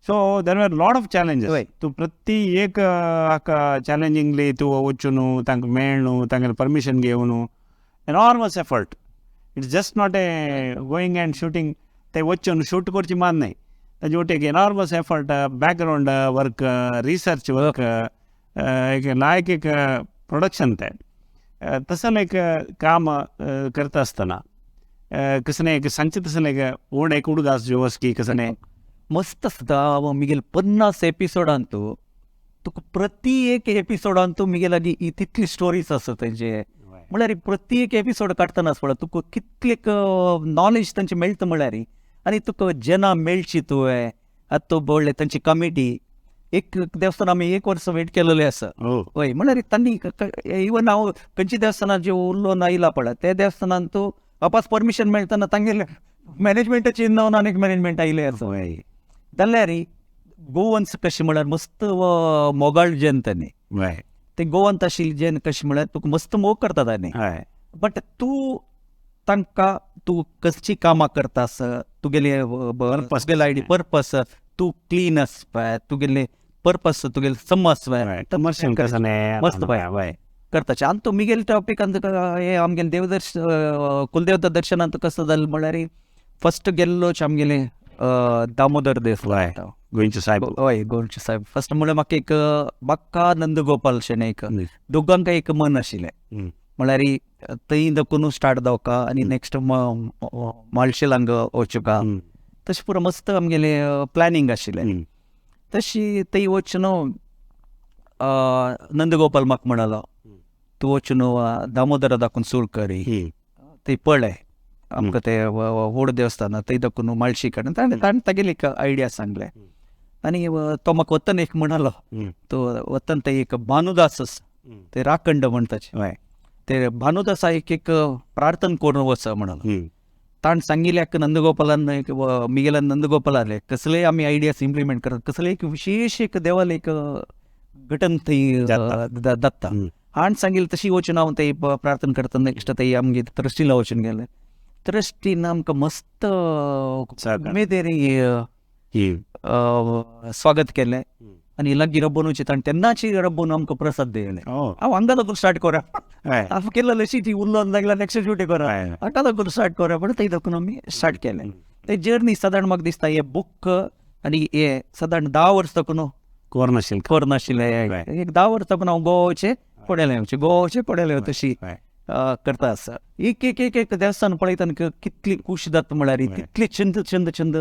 So there are lot of challenges. तूं प्रति एक हाका चॅलेंजिंगली तूं वचून तांकां मेळ्ळू तांगेलें परमिशन घेवन enormous effort. It's just not a going and shooting. ते वचून शूट करची मान न्हय ताजे वटेन एक enormous effort background work research work एक लायक एक प्रोडक्शन तें तसलें एक काम करता आसतना कसलें एक सांगचें तसलें एक व्हड एक उडगास जो की कसलें मस्त आसता. म्हगेले 50 एपिसोडान तूं तुका प्रति एक एपिसोडान तूं म्हगे लागीं तितली स्टोरीज आसा तेंचे म्हळ्यार प्रति एक एपिसोड काडटना पळय तुका कितले नॉलेज तांचे मेळटा म्हळ्यार आनी तुका जना मेळची तुवें आतां तूं पळय तांची कमिटी एक देवस्थान आमी 1 वर्स वेट केलेलें आसा. हय म्हळ्यार तांणी इवन हांव खंयच्या देवस्थानार जे उरलो आयला पळय त्या देवस्थानान तूं वापस परमिशन मेळटना तांगेले मॅनेजमेंटाची जावन आनी एक मॅनेजमेंट आयिल्लें आसा. जाल्यार गोवन्स कशें म्हळ्यार मस्त मोगाळ जन तांणी ते गोवन आशिल्ले जन कशें म्हळ्यार तुका मस्त मोग करता तांणी बट तूं तांकां तूं कसची कामां करता आसा तुगेले तुगेले आयडी पर्पस तूं क्लीन आसपाय तुगेले पर्पस तुगेले समज मस्त पळय करताचे. आनी तो मिगेल टॉपिक हे आमगेले देवदर्शन कुलदेवता दर्शनांत कसो जालें म्हळ्यार फर्स्ट गेल्लोच आमगेले दामोदर देसाय गोंयचे साहेब. हय गोंयचे साहेब फर्स्ट म्हळ्यार म्हाका एक म्हाका नंदगोपाल शेणै एक दोगांक एक मन आशिल्लें म्हळ्यार थंय दकून स्टार्ट जावका आनी नेक्स्ट माळशेल हांगा वचुका तशें पुरो मस्त आमगेलें प्लॅनिंग आशिल्लें. तशी थंय वच न्हू नंदगोपाल म्हाका म्हणालो तूं वच न्हू दामोदरा दाखोवन सुरू करी थंय पळय आमकां ते व्हड देवस्थान थंय दाखोवन माळशी कडेन ताणें ताणें तागेली एक आयडिया सांगलें आनी तो म्हाका वतना एक म्हणालो तो वतना थंय एक भानुदास आसा ते राखंड म्हणटाचे. ते भानुदासा एक एक प्रार्थना करून वच म्हणून ताण सांगिल्ल्याक नंदगोपालान एक मिगेलान नंदगोपालाले कसलेय आमी आयडियास इम्प्लिमेंट करत, कसलेय एक विशेश एक देवाले एक घटन थंय जाता. हाण सांगिल्लें तशी वचून हांव थंय प्रार्थना करतना नेक्स्ट थंय आमगे ट्रस्टीला वचून गेले. ट्रस्टीन आमकां मस्त उमेदेरी स्वागत केलें आनी लागीं रब्बनूचे ताण तेन्नाची रब्बन आमकां प्रसाद दिले. हांव हांगा लागून स्टार्ट करा, हांव केल्लो शी उल्लोन लागला नेक्स्ट ड्युटी करा, हाका लागून स्टार्ट करा पण थंय दाखून आमी स्टार्ट केलें. ते जर्नी सादारण म्हाका दिसता हे बूक आनी हे सादारण 10 वर्स दाखून कोरनाशिल्लें, एक 10 वर्स दाखून हांव गोवाचे पडेलें येवचें, गोवाचे पडेलें तशी करता आसा. एक एक एक एक देवस्थान पळयतना कितली खूश जाता म्हळ्यार तितली छंद छंद छंद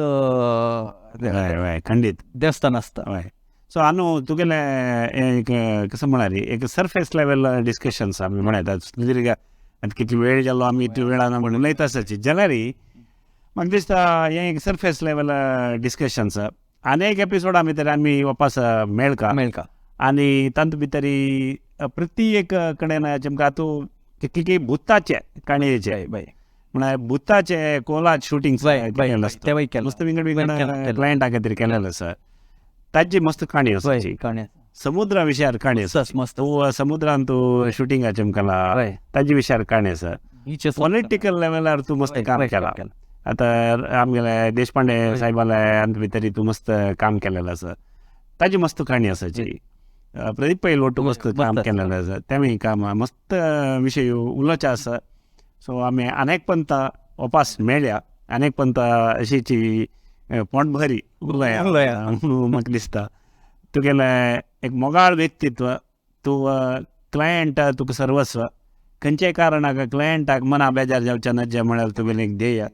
खंडीत देवस्थान आसता. सो आनु तुगेले एक कसं म्हळ्यार एक सरफेस लेवल डिस्कशन्स आमी म्हणतात दीर्घ आनी कितलो वेळ जालो आमी इतलो वेळान आमी उलयता आसाची जाल्यार म्हाका दिसता हें एक सरफेस लेवल डिस्कशन्स. आनी एक एपिसोडा भितर आमी वापस मेळका मेळका आनी तातूंत भितर प्रति एक कडेन आमकां आतां कितले भुताचे काणयेचे म्हळ्यार भुताचे कोलाज शुटींग मस्त विंगड विंगड क्लायंटा खातीर केलेलें आसा. ताजी मस्त काणी आसा, समुद्रा विशयार काणी आसा, मस्त समुद्रान तूं शुटिंगाचें केलां ताजे विशयार काणी आसा. पॉलिटिकल लेवलार तूं मस्त काम केलां. आतां आमगेले देशपांडे साहेबाले आनी भितर तूं मस्त काम केलेलें आसा, ताजी मस्त काणी आसाची. प्रदीप पै लोटू मस्त काम केलेलें आसा, तेमी काम मस्त विशय उलोवचे आसा. सो आमी अनेक पंता वापस मेळ्या, अनेक पंता अशीची पोटभरी उलया म्हणून म्हाका दिसता. तुगेलें एक मोगाळ व्यक्तित्व, तूं क्लायंट तुका सर्वस्व, खंयच्याय कारणाक क्लायंटाक मना बेजार जावचें ना जें म्हळ्यार तुगेलें एक ध्येय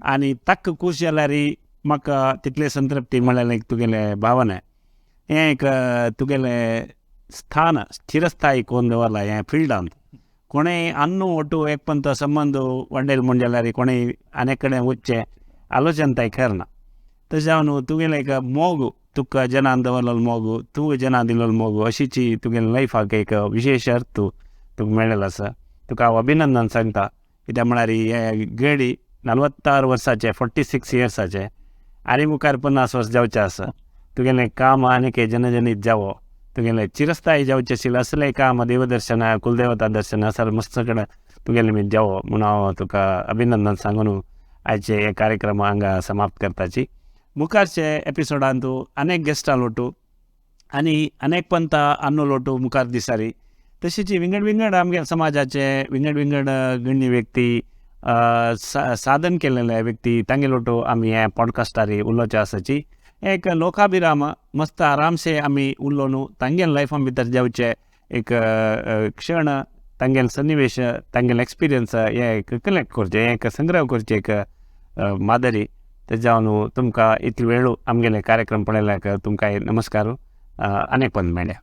आनी ताका खूश जाल्यार म्हाका तितले संतृप्ती म्हळ्यार एक तुगेलें भावना. हें एक तुगेलें स्थान स्थिरस्थायी कोन्न दवरलां हें फिल्डांत. कोणेय अन्नू ಒಟ್ಟು एक संबंद वांडेल म्हूण जाल्यार कोणेय आनी कडेन वचचें आलोचन ताय करना. तशें जावन तुगेलें एक मोग, तुका जनान दवरलेलो मोग, तूं जनान दिलेलो मोग, अशीची तुगेले लायफाक एक विशेश अर्थ तुका मेळ्ळेलो आसा. तुका हांव अभिनंदन सांगता. कित्याक म्हळ्यार हे गडी 46 वर्साचे, 46 इयर्साचे आनी मुखार 50 वर्स जावचें आसा. तुगेलें काम आनीक जनजनीत जावो, तुगेलें चिरस्थायी जावचें आशिल्लें असलें काम देवदर्शन कुलदेवता दर्शन असलें मस्त कडेन तुगेलें मी जावो म्हूण हांव तुका अभिनंदन सांगून आयचे हे कार्यक्रम हांगा समाप्त करताची. मुखारचे एपिसोडान तूं अनेक गेस्टां लोटू आनी अनेक पंता अन्नू लोटू मुखार दिसारी. तशीच विंगड विंगड आमगे समाजाचे विंगड विंगड गण्य व्यक्ती साधन केलेले व्यक्ती तांगे लोटू आमी हे पॉडकास्टारी उलोवचे आसाची. एक लोकाभिराम मस्त आरामसे आमी उलोवन तांगेले लायफा भितर जावचे एक क्षण, तांगेले सन्निवेश, तांगेले एक्सपिरियन्स हे एक कलेक्ट करचें, हे एक संग्रह करचें एक मादरी. ते जावन तुमकां इतलो वेळ आमगेले कार्यक्रम पळयल्याक तुमकां नमस्कार. अनेक पण मेळ्या.